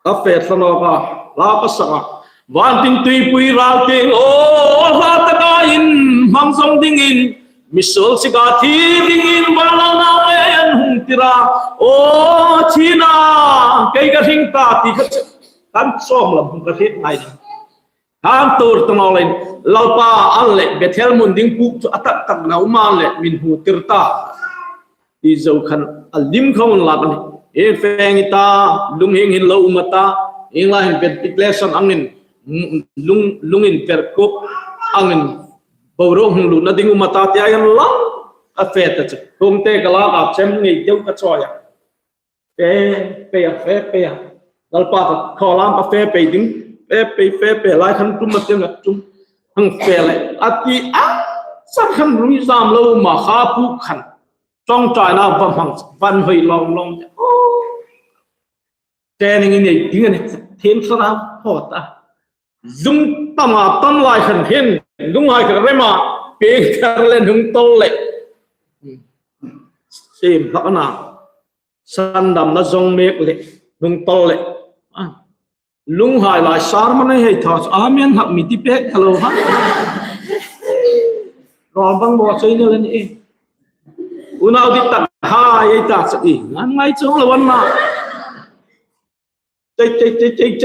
Ka fe thla nawk a, la ka sak a. Van tin tuipui ral tieng, aw, hla taka inhmang zawng dingin, misuol sika thi dingin, van lalna ei an hung tir a. Aw, thina, kei ka hring ta ti kha chu, kan sawm lam hung ka hriet ngai ding. Kan tur ta naw leiin, Lalpa an le Bethel hmun ding puk chu a tak tak na um an le min hmu tir ta. Ti zo khan a lim khawm an lak a nih. Ei fe ngei ta, lunghing hin lo um a ta, ieng lai hin ventilation angin, lung, lung inper kawp angin, boruok hung lutna ding um a ta, tia an lang a fe ta chu. Kawngte ka lak a chem ngei deu ka chawi a. Fe, fe a, fe, fe a. Lalpa ka khawlam ka fe pei ding. Fe pei, fe pei lai khan tum a tieng a tum. Hang fe le. A ti a, sa khan rui zam lo ma kha puk khan. Ṭawngṭaina va hmang, van hoi lawng lawng. Oh. Training i nei ding a nih, thiem sara phawt a. Lung tam a tam lai khan hin, lunghai ka rem a, peng thar le hnung tawl le. Siem hlak a na. Sandamna zawng mek le, hnung tawl le. Ah. Lunghai lai sermon ei hei thaw, amen hak mi ti pek ka lo ha. Rawl bang bo chei na le ni e. Unau dit tak hai ei ta chu i, ngan ngai chuong lo an na. Chei, chei,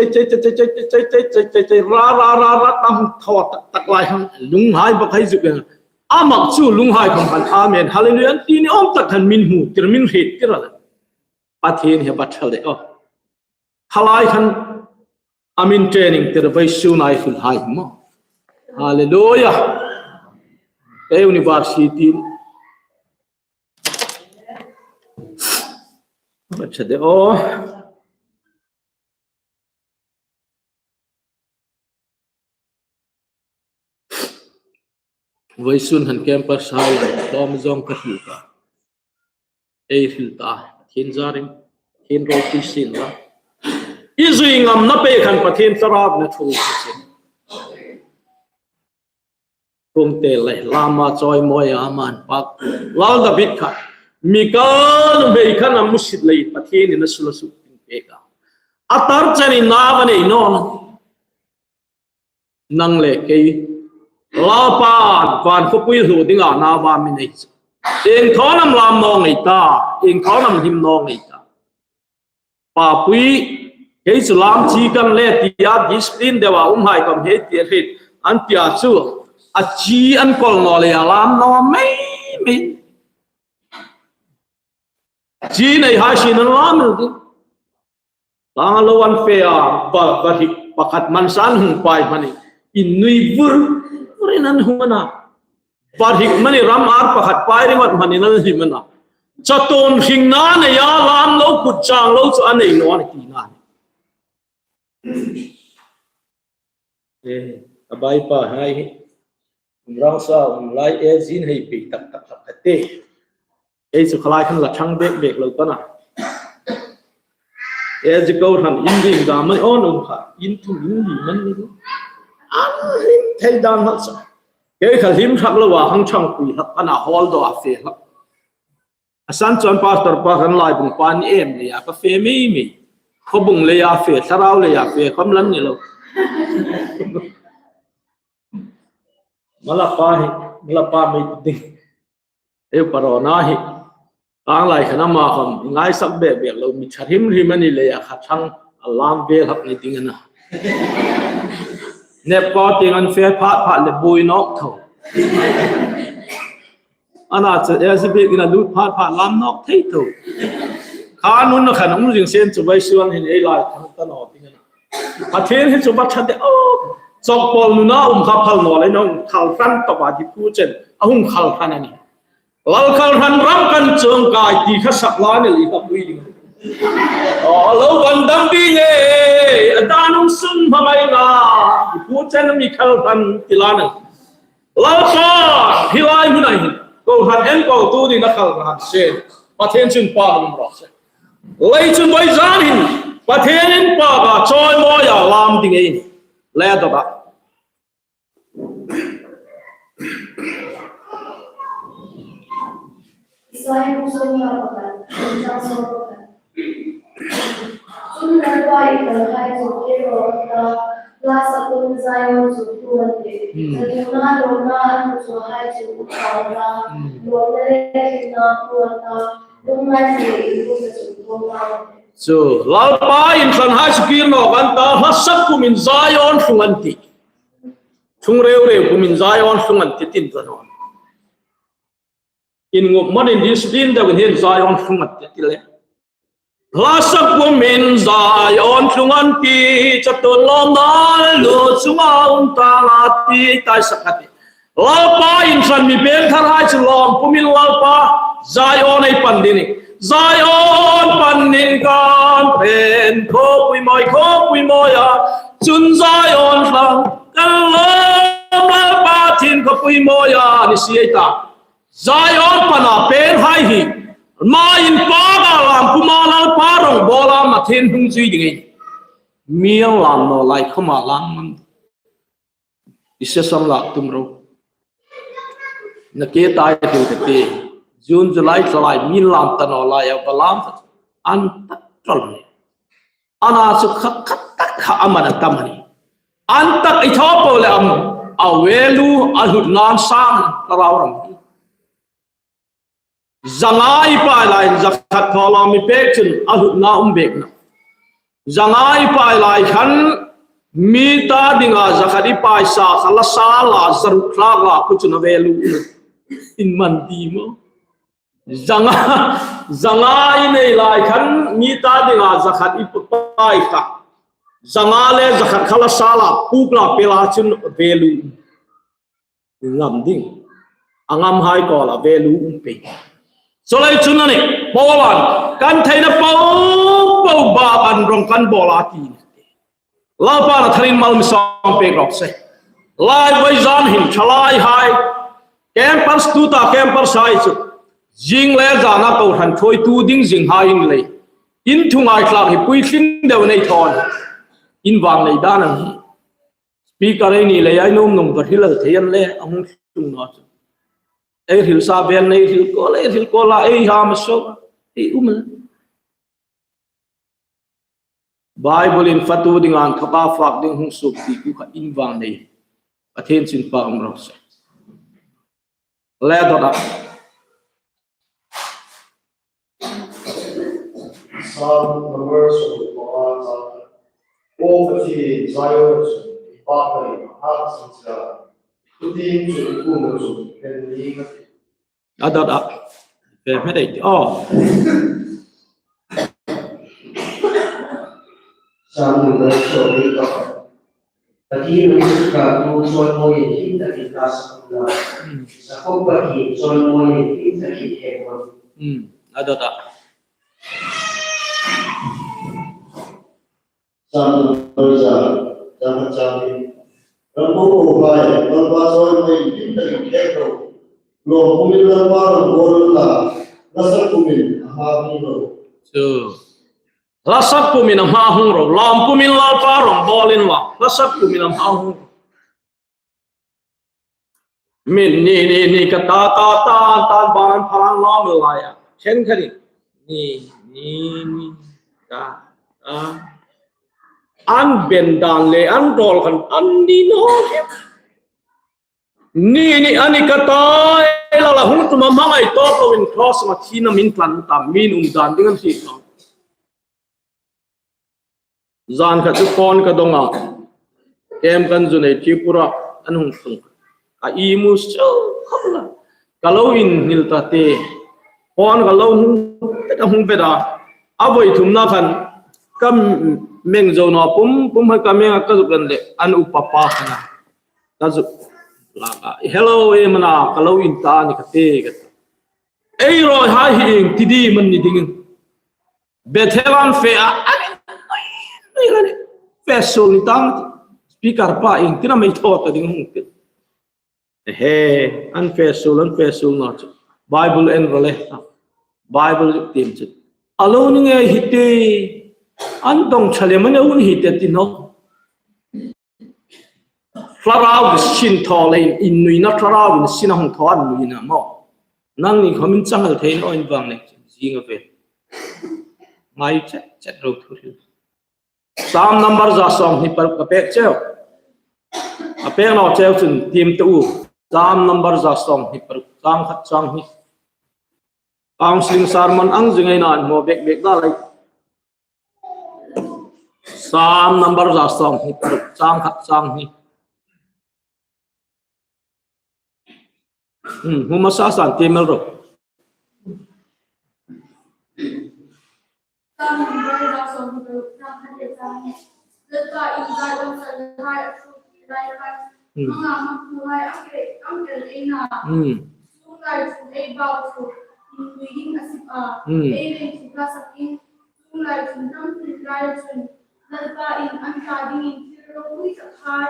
chei, ra, ra, ra, ra, tam thaw tak, tak lai hang, lunghai bak hai zuk en. A mak chu lunghai khom khan, amen, hallelujah, ti ni awm tak khan min hmu tir, min hriet tir a la. Pathien hi a bat ṭha de, oh. Kha lai khan, a min training tir vawisun ai hun hai maw. Hallelujah. Ei university. Bat ṭha de, oh. Vawisun han campus hai lai, tlawm zawng ka hril ta. Ei hril ta, Pathien zarin, Pathien ropui sien la. I zui ngamna pei khan Pathien thlarau na thu sien. Kawngte le, lama chawimawi a man pak. Lal David kha, Mikal nuhmei khan a musit lei Pathienin a sula suk ding pek a. A tar chenin nau a nei naw. Nang le kei. Lalpan van khawpui hlu dinga nau a mi nei. Ieng thawn am lam naw ngei ta, ieng thawn am hlim naw ngei ta. Papui, kei chu lam chi kan le tia discipline deu a um hai khom hei ti hriet an tia chu. A chi an kawl naw le a lam naw mei mei. Chi nei hai sin an lam el ding. Tang lo an fe a, ba, ba hik pakhat man san hung pai hmani. Innui vur, vur in an hung a na. Ba hik mani ram ar pakhat pai ringawt hmani nan hlim a na. Chatuon hringna nei a lam lo kut chang lo chu a nei naw a ni tina. Eh, a bai pa hai hi. Rang sa um lai e zin hei pe tak tak tak ka te. Ei chu kha lai khan la thang bek bek lo ka na. E zi ko han in ding da mai on um kha. In thum in li man ni. An hlim thei dan hak sa. Kei kha hlim thak lo wa hang chang pui hak ana hol do a fe hak. A san chuan pastor pa kan lai bung pa ni em le ya ka fe mei mei. Khaw bung le ya fe, thlarau le ya fe, kham lan ni lo. Mala pa hi, mala pa mei ding. Eu parona hi. Tang lai khan ama kham, ngai sak be be lo, mi char him him ani le ya kha thang, a lam be hak ni ding ana. Nep ko ting an fe phat phat le bui nok tho. Ana chu, e, si bik ina lut phat phat lam nawk thei tho. Kha nun na khan um zing sen chu vawisun hin ei lai thang ta naw ding ana. Pathien hi chu va ṭha de, oh, chawk pawl nuna um kha phal naw le nong khal hran tawp a di pu chen, a hung khal hran ani. Lal khal hran ram kan chuong kai ti kha sak la ni li ka pui ding. Oh, lo van dam ding e, a dan um sung hma mai la, di pu chen mi khal hran ti la nang. Lalpa, hi lai hmuna hin, ko han en ko tu ding na khal han se. Pathien chun pa lum ro se. Lei chun voi zan hin, Pathien in pa ka chawimawi a lam ding ei. Le da ba. Isai hung sawm na pakhat, chang sawm pakhat. Chun Lalpa i kalhai chu kir rawh an ta, hla sakun Zion chu thu an tih. Hmm. Zatuna lawmna an hmu chu hai chu um ta an ta, hmm, lawmna le hlimna hmu an ta, lungngai chu in hmu chu thu an ta. Chu, Lalpa in kalhai chu kir nawk an ta, hla sak kumin Zion thlung an tih. Thung reu reu pumin Zion tlung an ti tin ta naw. Innguk manin discipline deuin hin Zion tlung an ti ti le. Hla sak pumin Zion tlung an ti, chatuon lawmna lu chunga um ta la ti, tai sak a tih. Lalpa insan mi pengtharhai chu lawm pumin Lalpa Zion ei pan ding a nih. Zion panin kan peng khawpui mawi, khawpui mawi a. Chun Zion tlung kan lawm Lalpa thin khawpui mawi a ni si ei ta. Zion pana penhai hi, ma inpaka lam puma Lalpa rongbawla ma thin hung zui ding ei. Mi an lam naw lai khawma lam man. I se sam la tum ro. Na ke tai thil ka ti. June, July, July, mi lam ta naw lai a, ba lam ta. An tak tol ni. Ana chu kha, kha tak kha amana tam ni. An tak i thaw po le am, a value, a hlutna an sang, ka rau ram. Zanga i pai lai, zakhat thaw lo mi pek chun, a hlutna um bek na. Zanga i pai lai khan, mi ta dinga zakhat i pai sa, kha la sa la, zaruk tlak la, ku chun a value. In man di mo. Zanga, zanga i nei lai khan mi ta dinga zakhat i pai kha. Zanga le zakhat kha la sa la, puk la pe la chun value. Ngam ding. A ngamhai ko la value um pe. Chu lai chun a nih, Paula'n, kan theina po po ba kan rong kan bawl a ti. Lalpa na tharin mal mi sawm pek rawk se. Lai voi zan hin thalaihai. Campers tuta campers hai chu. Zing le zana kohran thawitu ding zinghai in lei. In thu ngaitlak hi puitling deu nei thawn. In vang nei dan ang hi. Speaker ei ni lei ei nuom nuom ka hril thei an le a hung tlung naw chu. Ei hril sa vel nei hril ko le hril ko la ei ha ma so. Ei um le. Bible-in fatu dinga inthawka fak ding hung suok ti ku kha in vang nei. Pathien chin pa um rawk se. Le dawt a. Psalm number sawmhni panga chang. O Pathien, Zion chu i pa ka ni a, a sing sia. Thu ding chu i kuoma chu ken ni ka ti. A dawt a. Fe hme dei ti. Oh. Psalm number sawmhni pakhat. Pathien chu ka tu chawimawi hlim takin ka sak la. Jakob Pathien chawimawi hlim takin he ko. Hmm. A dawt a. Psalm number za, za khat chang hni. Ram ko ko bai, Lalpa chawimawi hlim takin he ko. Lawm pumin Lalpa ram ko la, hla sak pumin a hma hung ro. Chu. Hla sak pumin a hma hung ro. Lawm pumin Lalpa rongbawlin la. Hla sak pumin a hma hung ro. Min ni, ni, ni ka ta, ta, ta, ta, ban phalang lawm lai a. Chen kha ni. Ni, ni, ni, ta, ta. An ben dan le, an rawl khan, an ni naw. Ni, ni, a ni ka ta, la, la, hung tum a hmangai tawp loin cross-a thina min tlan ta, min um dan ding an hriet naw. Zan khat chu phone ka dawng a. Kem kan zu nei Tripura an hung tlung. Ka i mu su khawp la. Ka lo inhnil ta te. Phone ka lo hung, ka hung bet a. A voi thumna khan ka meng zo naw pum pum hai ka meng a ka zuk en le an upa pa khan a. Ka zuk la ka. Hello, em a na, ka lo in ta ni ka ti ka. Ei rawi hai hi ieng ti ding am a ni ding. Bethel an fe a, a ni, a ni, a ni, fe suol ni tang. Speaker pa ieng tina mei thaw ta ding hung ti. He, an fe suol, an fe suol naw chu. Bible en ro le. Bible tiem chu. A lo ni ngei hi ti. An dawng ṭha lem a ni un hi ti ti naw. Thlarau sin thaw leiin, in nuina thlarau in sin a hung thaw an nuina maw. Nangni khawmin chang el thei naw in vang nei zing a ve. Ngai chet chet ro thu hril. Psalm number za sawmhni paruk ka pek cheu. A pek naw cheu chun tiem ta u. Psalm number za sawmhni paruk, chang khat chang hni. Counseling sermon ang zing ei nan mo bek bek da lai. Psalm number za sawmhni paruk, chang khat chang hni. Hmm, hmu hmasa san ti mei ro. Psalm number sawmhni paruk, Psalm hundred, Psalm. Lalpa in Zion salhai a ṭhuoikir lai khan, Hmm. manga mangtuhai an kel, an kel ei na. Hmm. Sung lai chun ei bau chu innui ding a sip a. Hmm. Ei lei chu hlasakin, sung lai chun hnam tlung lai chun, Lalpa in an ta dingin thil ropui takhai a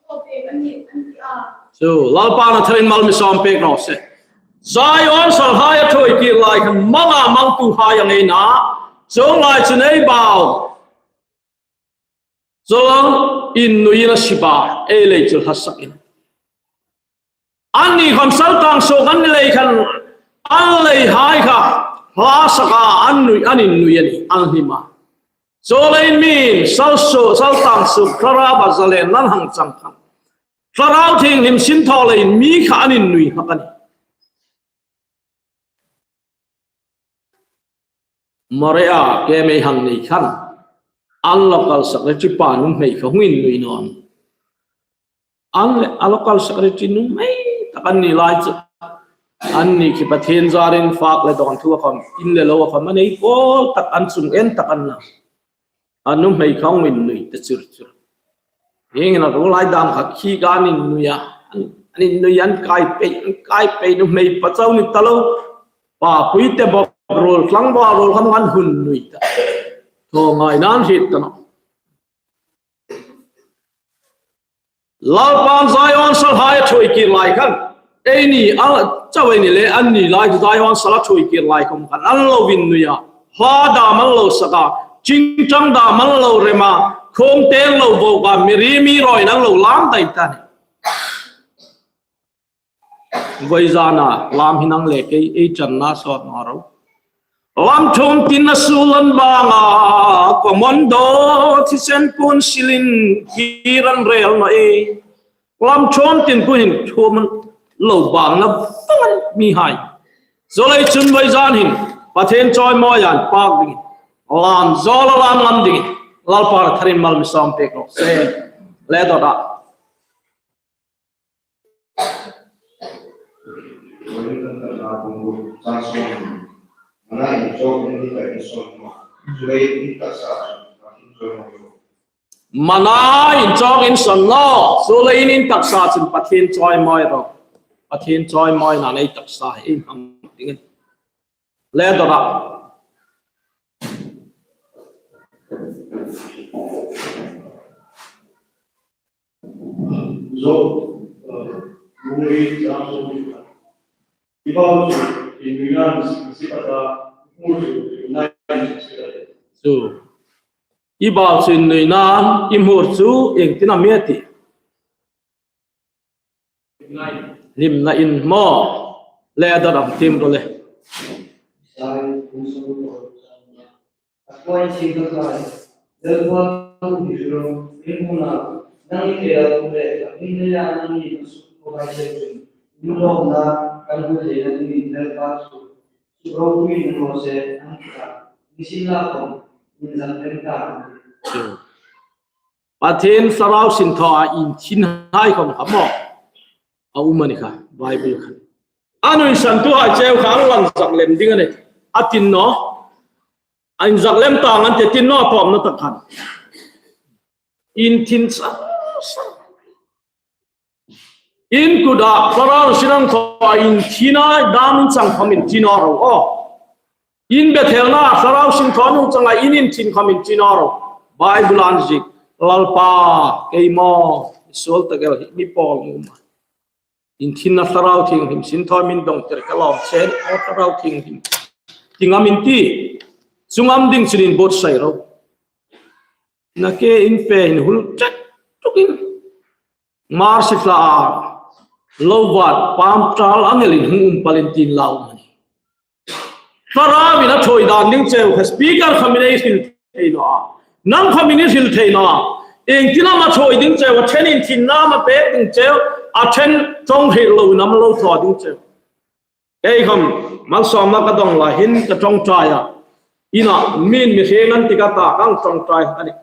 thaw pek a nih, an ti a. Chu, Lalpan a tharin mal mi sawm pek raw se. Zion salhai a ṭhuoikir lai khan manga mangtuhai an ei na. Chuong lai chun ei bau. Chuong lai innuiin a sip a, ei lei chu hlasakin. Anni khom sal tang suok an ni lei khan, an leihai kha hlasaka an nui, an innui a nih, an hlim a. Chuleiin mi sal su-, sal tang suok Thlarau a zalen an hang chang khan, Thlarau Thienghlim sin thaw leiin mi kha an innui hlak a nih. Moriah camp ei hang nei khan, an local secretary pa nuhmei kha hung innui naw. An le, a local secretary nuhmei tak an ni lai chu. Anni khi Pathien zarin fak le dawn thu a khom, in le lo a khom, a nei pawl tak an chung en tak an na. A nuhmei kha hung innui ta chir chir. Hieng hin a ruol lai dam kha khi khan innui a. An, an innui an kai pei, an kai pei nuhmei pa chau ni ta lo. Pa pui te bawk ruol, tlang bawk ruol khan an hun nui ta. Thaw ngai nan hriet ta naw. Lalpan Zion salhai a ṭhuoikir lai khan, eini, a, chau eini le anni lai Zion sal a ṭhuoikir lai khom khan, an lo innui a. Hla dam an lo sak a, chingṭang dam an lo rem a, khawm te an lo vawk a, mi ri mi rawiin an lo lam dai ta a nih. Vawizana lam hin ang le kei ei ṭanna sawt naw ro. Lam ṭhuom tin a suol an bang a, commando thisen puon silin kir an rel naw e. Lam ṭhuom tin puon hin ṭhuom an lo bang na vawng a nih mihai. Chuleiin chun vawizan hin Pathien chawimawi an pak dingin, lam zawl a lam ngam dingin, Lalpan a tharin mal mi sawm pek raw se. Le dawt a. Mana in chawk in ni ka in son naw. Chuleiin in taksa chun Pathien chawimawi ro. Mana in chawk in son naw. Chuleiin in taksa chun Pathien chawimawi ro. Pathien chawimawina nei taksa hi in hang dingin. Le dawt a. Job, uh, bung li chang sawm li khat. I bau chu innui nan si, si ka ta, hmur chu innui nan si ka ta. Chu. I bau chu innui nan, i hmur chu ieng tin am a tih? Hlimna in maw. Le dawt am tiem ro le. A thaw in sing ka kai. Lalpa, tu hi hril rawh, ringum na, nangni ke a tum le, a hming leia nangni a suk ko hai se chun, in lawmna kan hmu theina dingin Lalpa chu suk ropui in hmu se, an ti a. Ni sin la khom, in zak lem ta. Pathien Thlarau sin thaw a inthin hai khom kha maw. A um a ni kha, Bible khan. A nuisantuhai cheu kha an lan zak lem ding a nih. A tin naw. A inzak lem ta ngan ti tin naw, a tawpna tak khan. Inthin sa, sa. In kuta Thlarau sin thaw a inthin a dam in chang khom in ti naw ro. Aw. In Bethelna Thlarau sin thaw hung changa in inthin khom in ti naw ro. Bible-a ziek, Lalpa, kei maw, suol tak el hi mi pawl ngum a. Inthinna Thlarau Thienghlim sin thaw min dawng tir ka lawm chen, aw Thlarau Thienghlim. Ti ngam in ti, chu ngam ding chun in buotsai ro. Nakie in fe hin hul ṭek ṭukin. Hmar sitla a lo vat pam ṭal angel in hung um palin tin lau mani. Thlarauin a ṭhuoi dan ding cheu kha speaker khom in ei hril thei naw a. Nang khom in i hril thei naw a. Ieng tin am a ṭhuoi ding cheu, a ṭhen inthinna am a pek ding cheu, a ṭhen ṭawng hril lo in am lo thaw ding cheu. Kei khom, malsawmna ka dawng lai hin ka ṭawngṭai a. Ina, min mi hre ngan ti ka ta, kan ṭawngṭai a nih.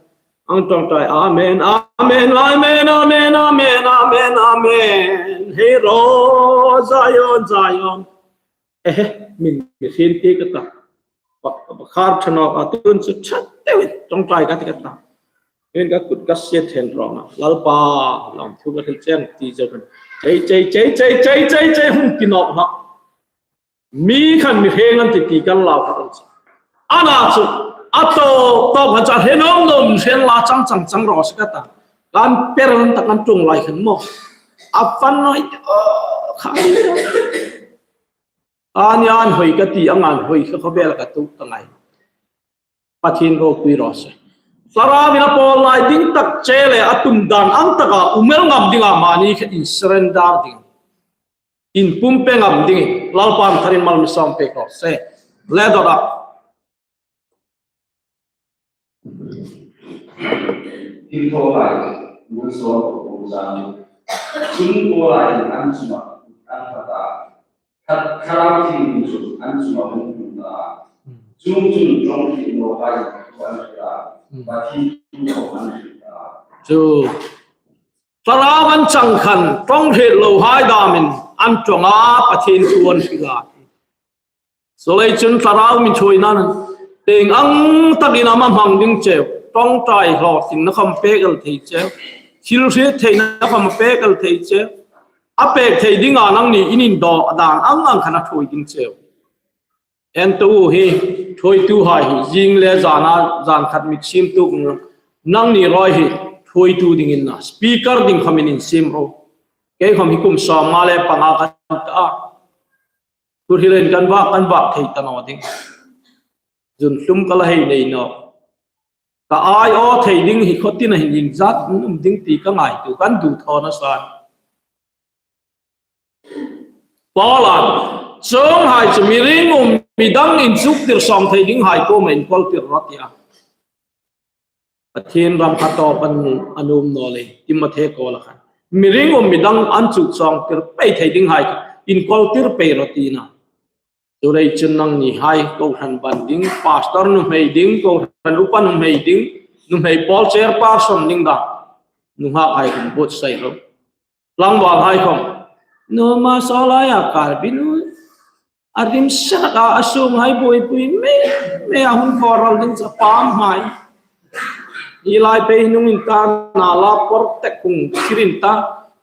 Kan ṭawngṭai, amen, Amen, amen, amen, amen, amen, amen. Hei ro, Zion, Zion. Ehe, min, mi hriet ti ka ta. Pa, pa, khar ṭha nawk a, tun chu ṭha deu, ṭawngṭai ka ti ka ta. Min ka kut ka sie then rawng a. Lalpa, lawmthu ka hril cheng ti zo kan. Chei, chei, chei, hung ti nawk hak. Mi khan mi hreng an ti ti kan lau kha kan chi. Ana chu, a to, to khan cha he nom nom hriet la chang chang chang ro si ka ta. Kan per an ta kan tung lai khan maw. A fan noi, oh, kha. Ani an hoi ka ti, ang an hoi ka khawvel ka tu ta ngai. Pathien ropui raw se. Thlarau in a pawl lai ding tak che le a tum dan ang taka um el ngam dinga mani kha in surrender ding. In pumpui ngam dingin Lalpan tharin mal mi sawm pek raw se. Le dawt a. Thil thaw lai, mun sawm ko ko zang. Chung ko lai an chunga an pha ta. Khat kharau thil mun chu an chunga hung tum ta. Chung chun ṭawng thil lo hai ko an ta. Pathien thu ko an ta. Chu. Thlarau an chang khan, ṭawng hriet lo hai damin an ṭawng a, Pathien thu an hril a. Chuleiin chun Thlarau mi ṭhuoina tieng ang takin ama hmang ding cheu, ṭawngṭai hlawtlingna khawm pek el thei cheu, thil hriet theina khawm pek el thei cheu, a pek thei dinga nangni in indawk dan ang ang khan a ṭhuoi ding cheu. En tu hi, ṭhuoituhai hi, zing le zana, zan khat mit siem tu kung ro. Nangni rawi hi, ṭhuoitu dingin na, speaker ding khawmin insiem ro. Kei khawm hi kum sawmnga le panga kan ta a. Thu hrilin kan vak, kan vak thei ta naw ding. Zun hlum ka la hei nei naw. Ka ai aw thei ding hi khaw tina hin inzat um ding ti ka ngaituo, kan duthawna san. Paula'n, chuonghai chu mi ringum mi dang inchuktir sawm thei dinghai kuoma inkawltir rawh a ti a. Pathien ram kha tawp an, an um naw lei, Timothe kuoma khan. Mi ringum mi dang an chuk sawmtir pei thei dinghai kha inkawltir pei rawh tina. Chuleiin chun nangnihai, kohran ban ding, pastor nuhmei ding, kohran upa nuhmei ding, nuhmei pawl chairperson ding dan. Nunghak hai khawm buotsai ro. Tlangvalhai khawm. Nuhmei saw laia kar binu. A rim saka a sunghai buoipui mei, mei a hun khoral ding cha pam hai. Hi lai pei nung in ta na la por tek kung sirin ta.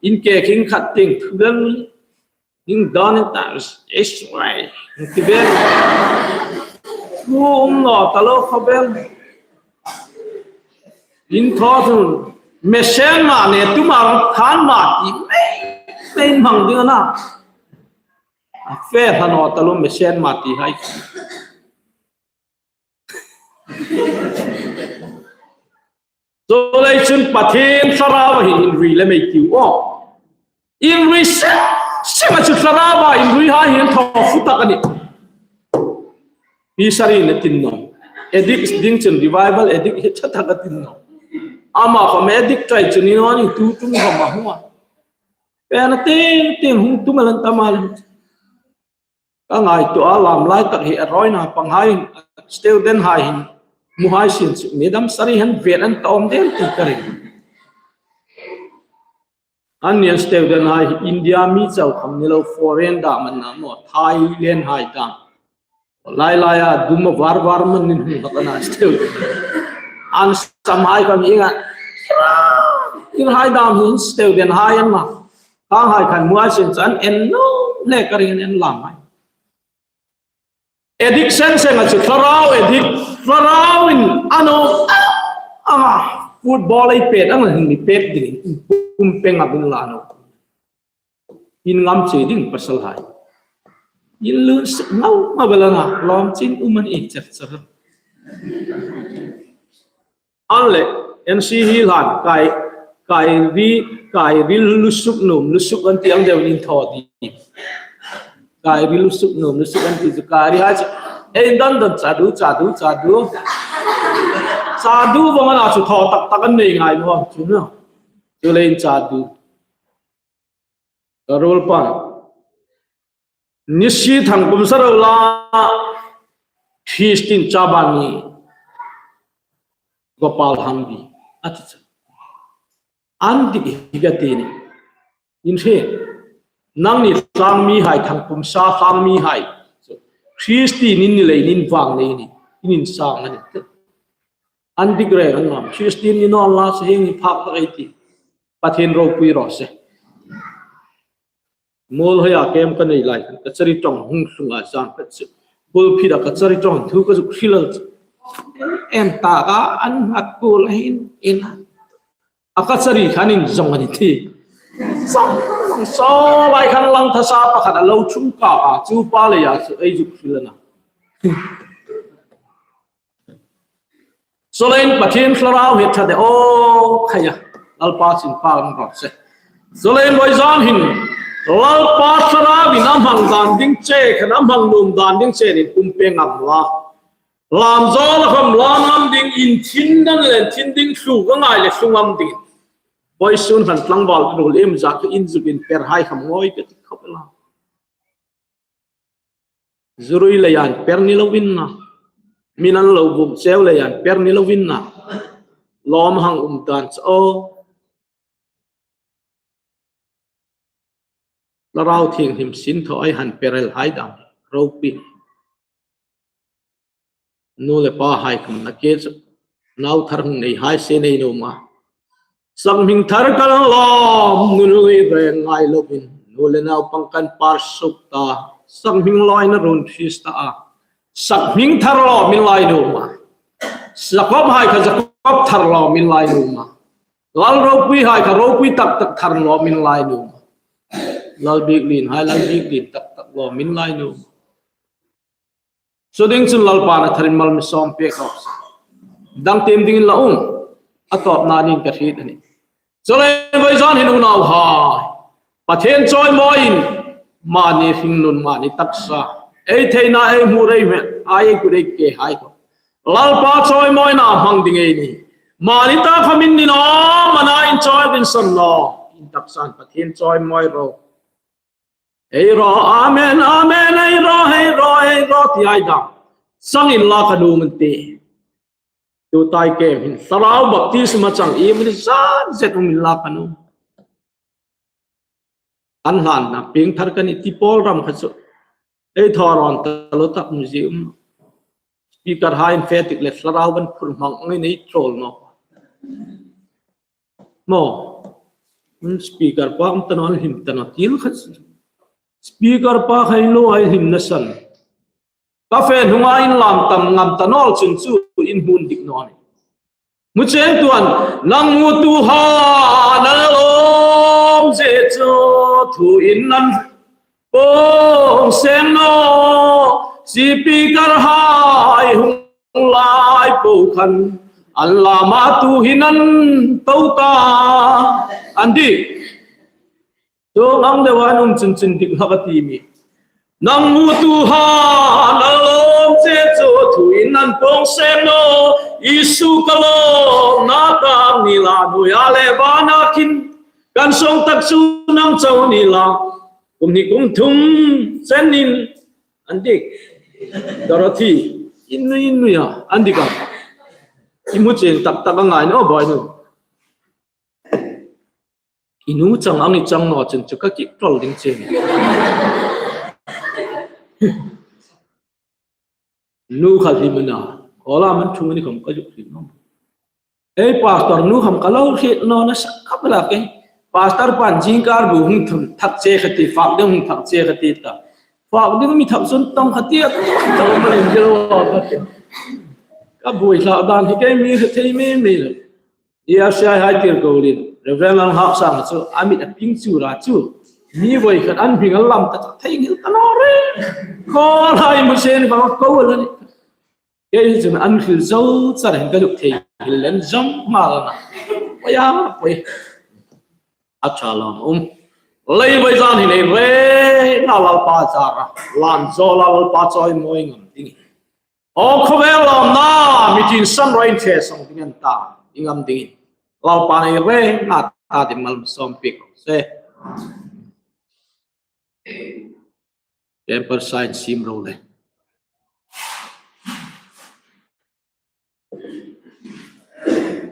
In ke king khat ting thu dang. Ding dan in ta Israel. Ti ber. Thu um naw ta lo khawvel. In thaw chun mesen ma ne tu ma khan ma ti mei mei hmang ding a na. A fe hlan naw ta lo mesen ma ti hai. Chuleiin chun Pathien Thlarau hin inrui le mei tiu aw. Inrui seng seng a chu Thlarau a inrui hai hin thaw fu tak a nih. Pi sari na tin naw. Addict ding chun revival addict hi ṭha tak a tin naw. Ama khawm addict ṭai chun in aw ni tu tum khawm a hung a. Pena tin tin hung tum a lan tam a lan. Ka ngaituo a lam lai tak hi a rawina panghai, student hai hin, mu hai sin chu, mi dam sari han vet an tawm den ti ka ring. An nia student hai hi India mi chau khawm ni lo foreign dam an na maw, Thailand hai dam. Lai lai a dum a var var man nin hung hak a na student. An sam hai khawm inga. In hai dam hin student hai an na. Khang hai khan mu hai sin chu an en naw le ka ring an en lam hai. Addict seng seng a chu Thlarau addict, Thlarau in a naw, a, a, football ei pet ang hin mi pet ding, pumpui ngam ding la naw. In ngam che ding pasal hai. In lun se, ngau, ngau bela na, lawm chin um an ei chak chak. An le, N C hi hlan, kai, kai ri, kai ri lusuk num, lusuk an ti ang deu in thaw di. Kai ri lusuk num, lusuk an ti chu kai ri hai chu. Ei dan dan chadu, chadu, chadu. Chadu vawng a na chu thaw tak tak an nei ngai naw chu na. Chuleiin chadu. Ka ruol pan. Nisi thang kum sa ro la, Christian chabani Gopal Hanbi, a ti chu. An dik hi ka ti ni. In hre. Nangni tlangmihai, Thangpumsa tlangmihai. So, Kristien in ni leiin vang nei ni. In insang a ni. An dik reng an nuom. Kristien ni naw la se, hieng hi phak tak ei ti. Pathien ropui raw se. Muolhoia kem ka nei lai, ka chari ṭawng hung tlung a, zan ka chu. Pulpit-a ka chari ṭawng thu ka zuk hril a. En ta ka an nghat kul hin in. A ka chari khan inzawng a ni ti. Saw, saw lai khan lang thasa pakhat a lo ṭhung ka a, chu pa leia chu ei zuk hril a na. Chuleiin Pathien Thlarau hi ṭha de aw khai a, Lalpa chin pa ang raw se. Chuleiin vawizan hin Lalpa Thlarauin a hmang dan ding che, khan a hmang nuom dan ding che nin kum pe ngam la. Lam zawl a kham la ngam ding, in thin dan le thin ding, hlu ka ngai le hlu ngam ding. Vawisun khan tlangval ruol em zat ka in zuk inper hai kham ngawi ka ti khawp el a. Zurui leiin per ni lo in na. Min an lo buk cheu leiin per ni lo in na. Lawm hang um dan chu aw. Thlarau Thienghlim sin thaw ei han per el hai dam. Ropui. Nu le pahai khawm na ke chu. Nau thar hung nei hai se nei nuom a. Sakhming thar kan lawm, nu le reng ngai lovin, nu le naupang kan par suk ta. Sakhming lawina run Krista a. Sakhming thar lawm min lai nuom a. Jakob hai kha Jakob thar lawm min lai nuom a. Lal ropui hai kha ropui tak tak thar lawm min lai nuom a. Lal Biklien hai Lal Biklien tak tak lawm min lai nuom a. Chu ding chun Lalpan a tharin mal mi sawm pek a. Dang tiem dingin la um. A tawpna ning ka hriet a nih. Chuleiin vawizan hin unauhai, Pathien chawimawiin mani hringnun, mani taksa, ei theina, ei hmu, ei hmet, ei kut, ei ke hai kha Lalpa chawimawina hmang ding ei nih. Mani ta kha min ni naw, mani in chawi bin san naw. In taksan Pathien chawimawi ro. Ei ro, amen, amen, ei ro, ei ro, ei ro, ti ai dam. Chang inla ka nuom an ti. Tuta ei kem hin Thlarau baptisma chang iemani zat zet um inla ka nuom. An hlanna pieng thar ka nih ti pawl ram kha chu. Ei thaw rawn ta lo tak museum. Speaker hai in fe tik le Thlarau ban phur hmang ngai nei ṭawl naw. Maw. Speaker pa um ta naw, hlim ta naw, ti el kha. Speaker pa kha in lo ai hlimna san. Ka fe hnunga in lam tam ngam ta naw chun chu in hmun dik naw ni. Hmu cheng tuan, nang hmutu han an lawm zie chu thuin an pawng seng naw, speaker hai hung lai po khan an lama tuhin an to ta. An dik. Chuong ang deuin um chun chun dik hlak a ti mi. Nang hmutu han an lawm zie chu thuin an pawng seng naw, Isu ka lawmna tak ni la, hnuoia le vana khin kan sawng tak chu nang chau ni la. Kum hni kum thum chenin an dik. Dorothy, in nui, in nui a, an dik a. I hmu cheng tak tak a ngai naw boi nu. I nu chang ang i chang naw chun chu ka kik ṭawl ding che. Nu kha hlim a na. Kawla man thung ni khawm ka zuk hlim naw. Ei pastor nu khawm ka lo hriet naw nasa khawp el a ke. Pastor pan zingkar bu hung thun thak che kha ti, fak ding hung thak che kha ti ta. Fak ding mi thak chun tawng kha ti a, tawng ma len gel lo ka ti. Ka buoi hlak dan hi kei mi hre thei mei mei lo. E R C I hai tirko lien, Reverend Lalnghaksang chu a mit a ping chu ra chu. Mi voi khat an hming a lam ta tak thei nghil ta naw re. Kawla i hmu sen bang ko la ni. Kei hi chun an hril zo char hin ka zuk thei nghil len zom ma la na. Poi a, poi. A ṭha lawm um. Lei vawizan hin ei rengin Lalpa zara, lam zawla Lalpa chawimawi ngam ding. Aw khawvel lawmna, mi tin san raw in che sawng ding an ta, i ngam dingin. Lalpan ei rengin a ta ding mal sawm pek se. Paper sign sim ro le.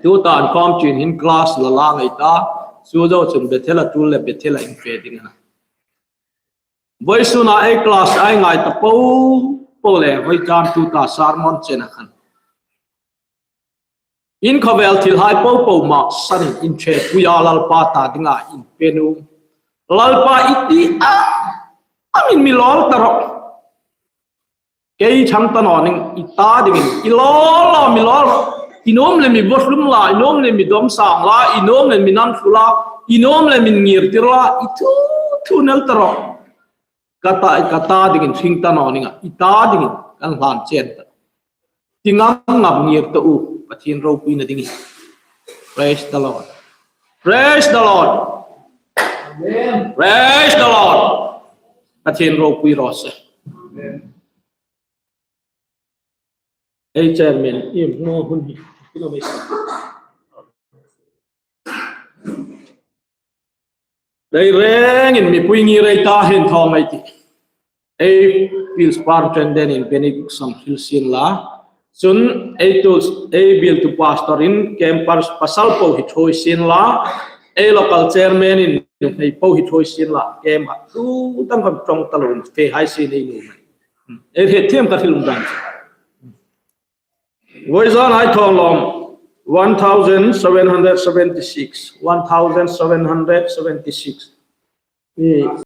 Tuta an khawm chin hin glass la la ngei ta. Chu zo chun Bethel-a tul le Bethel-a infe ding a na. Vawisuna ei class ei ngai ta popo le, voi tan tuta sermon chena khan in khawvel thilhai popo mak sanin inṭhe puia Lalpa ta dinga inpe nuom. Lalpa i ti a, a min mi lawl ta rawh. Kei chang ta naw ning, i ta dingin, i lawl la, mi lawl. I nuom le mi vawisun la, i nuom le mi dom sang la, i nuom le mi nan hlu la, i nuom le min ngirtir la, i thu thu nel ta rawh. Ka ta, ka ta dingin hring ta naw ning a, i ta dingin kan hlan chen ta. Ti ngam ngam ngir ta u, Pathien ropuina dingin. Praise the Lord. Praise the Lord. Amen. Praise the Lord. Pathien ropui raw se. Amen. Ei chairman, im no hun hi. Dai rengin mipui ngir ei ta hen thaw mai ti. Ei Pils Superintendent-in benediction hril sien la. Chun ei tu, ei bialtu pastor-in camp-a pasal po hi ṭhuoi sien la. Ei local chairman-in nuhmei po hi ṭhuoi sien la. Camp-a tu dang kan ṭawng ta lo fe hai sien ei nuhmei. Ei hriet thiemna ka hril um dan. Vawizan ei thaw lawm, one thousand seven hundred seventy-six, one thousand seven hundred seventy-six. I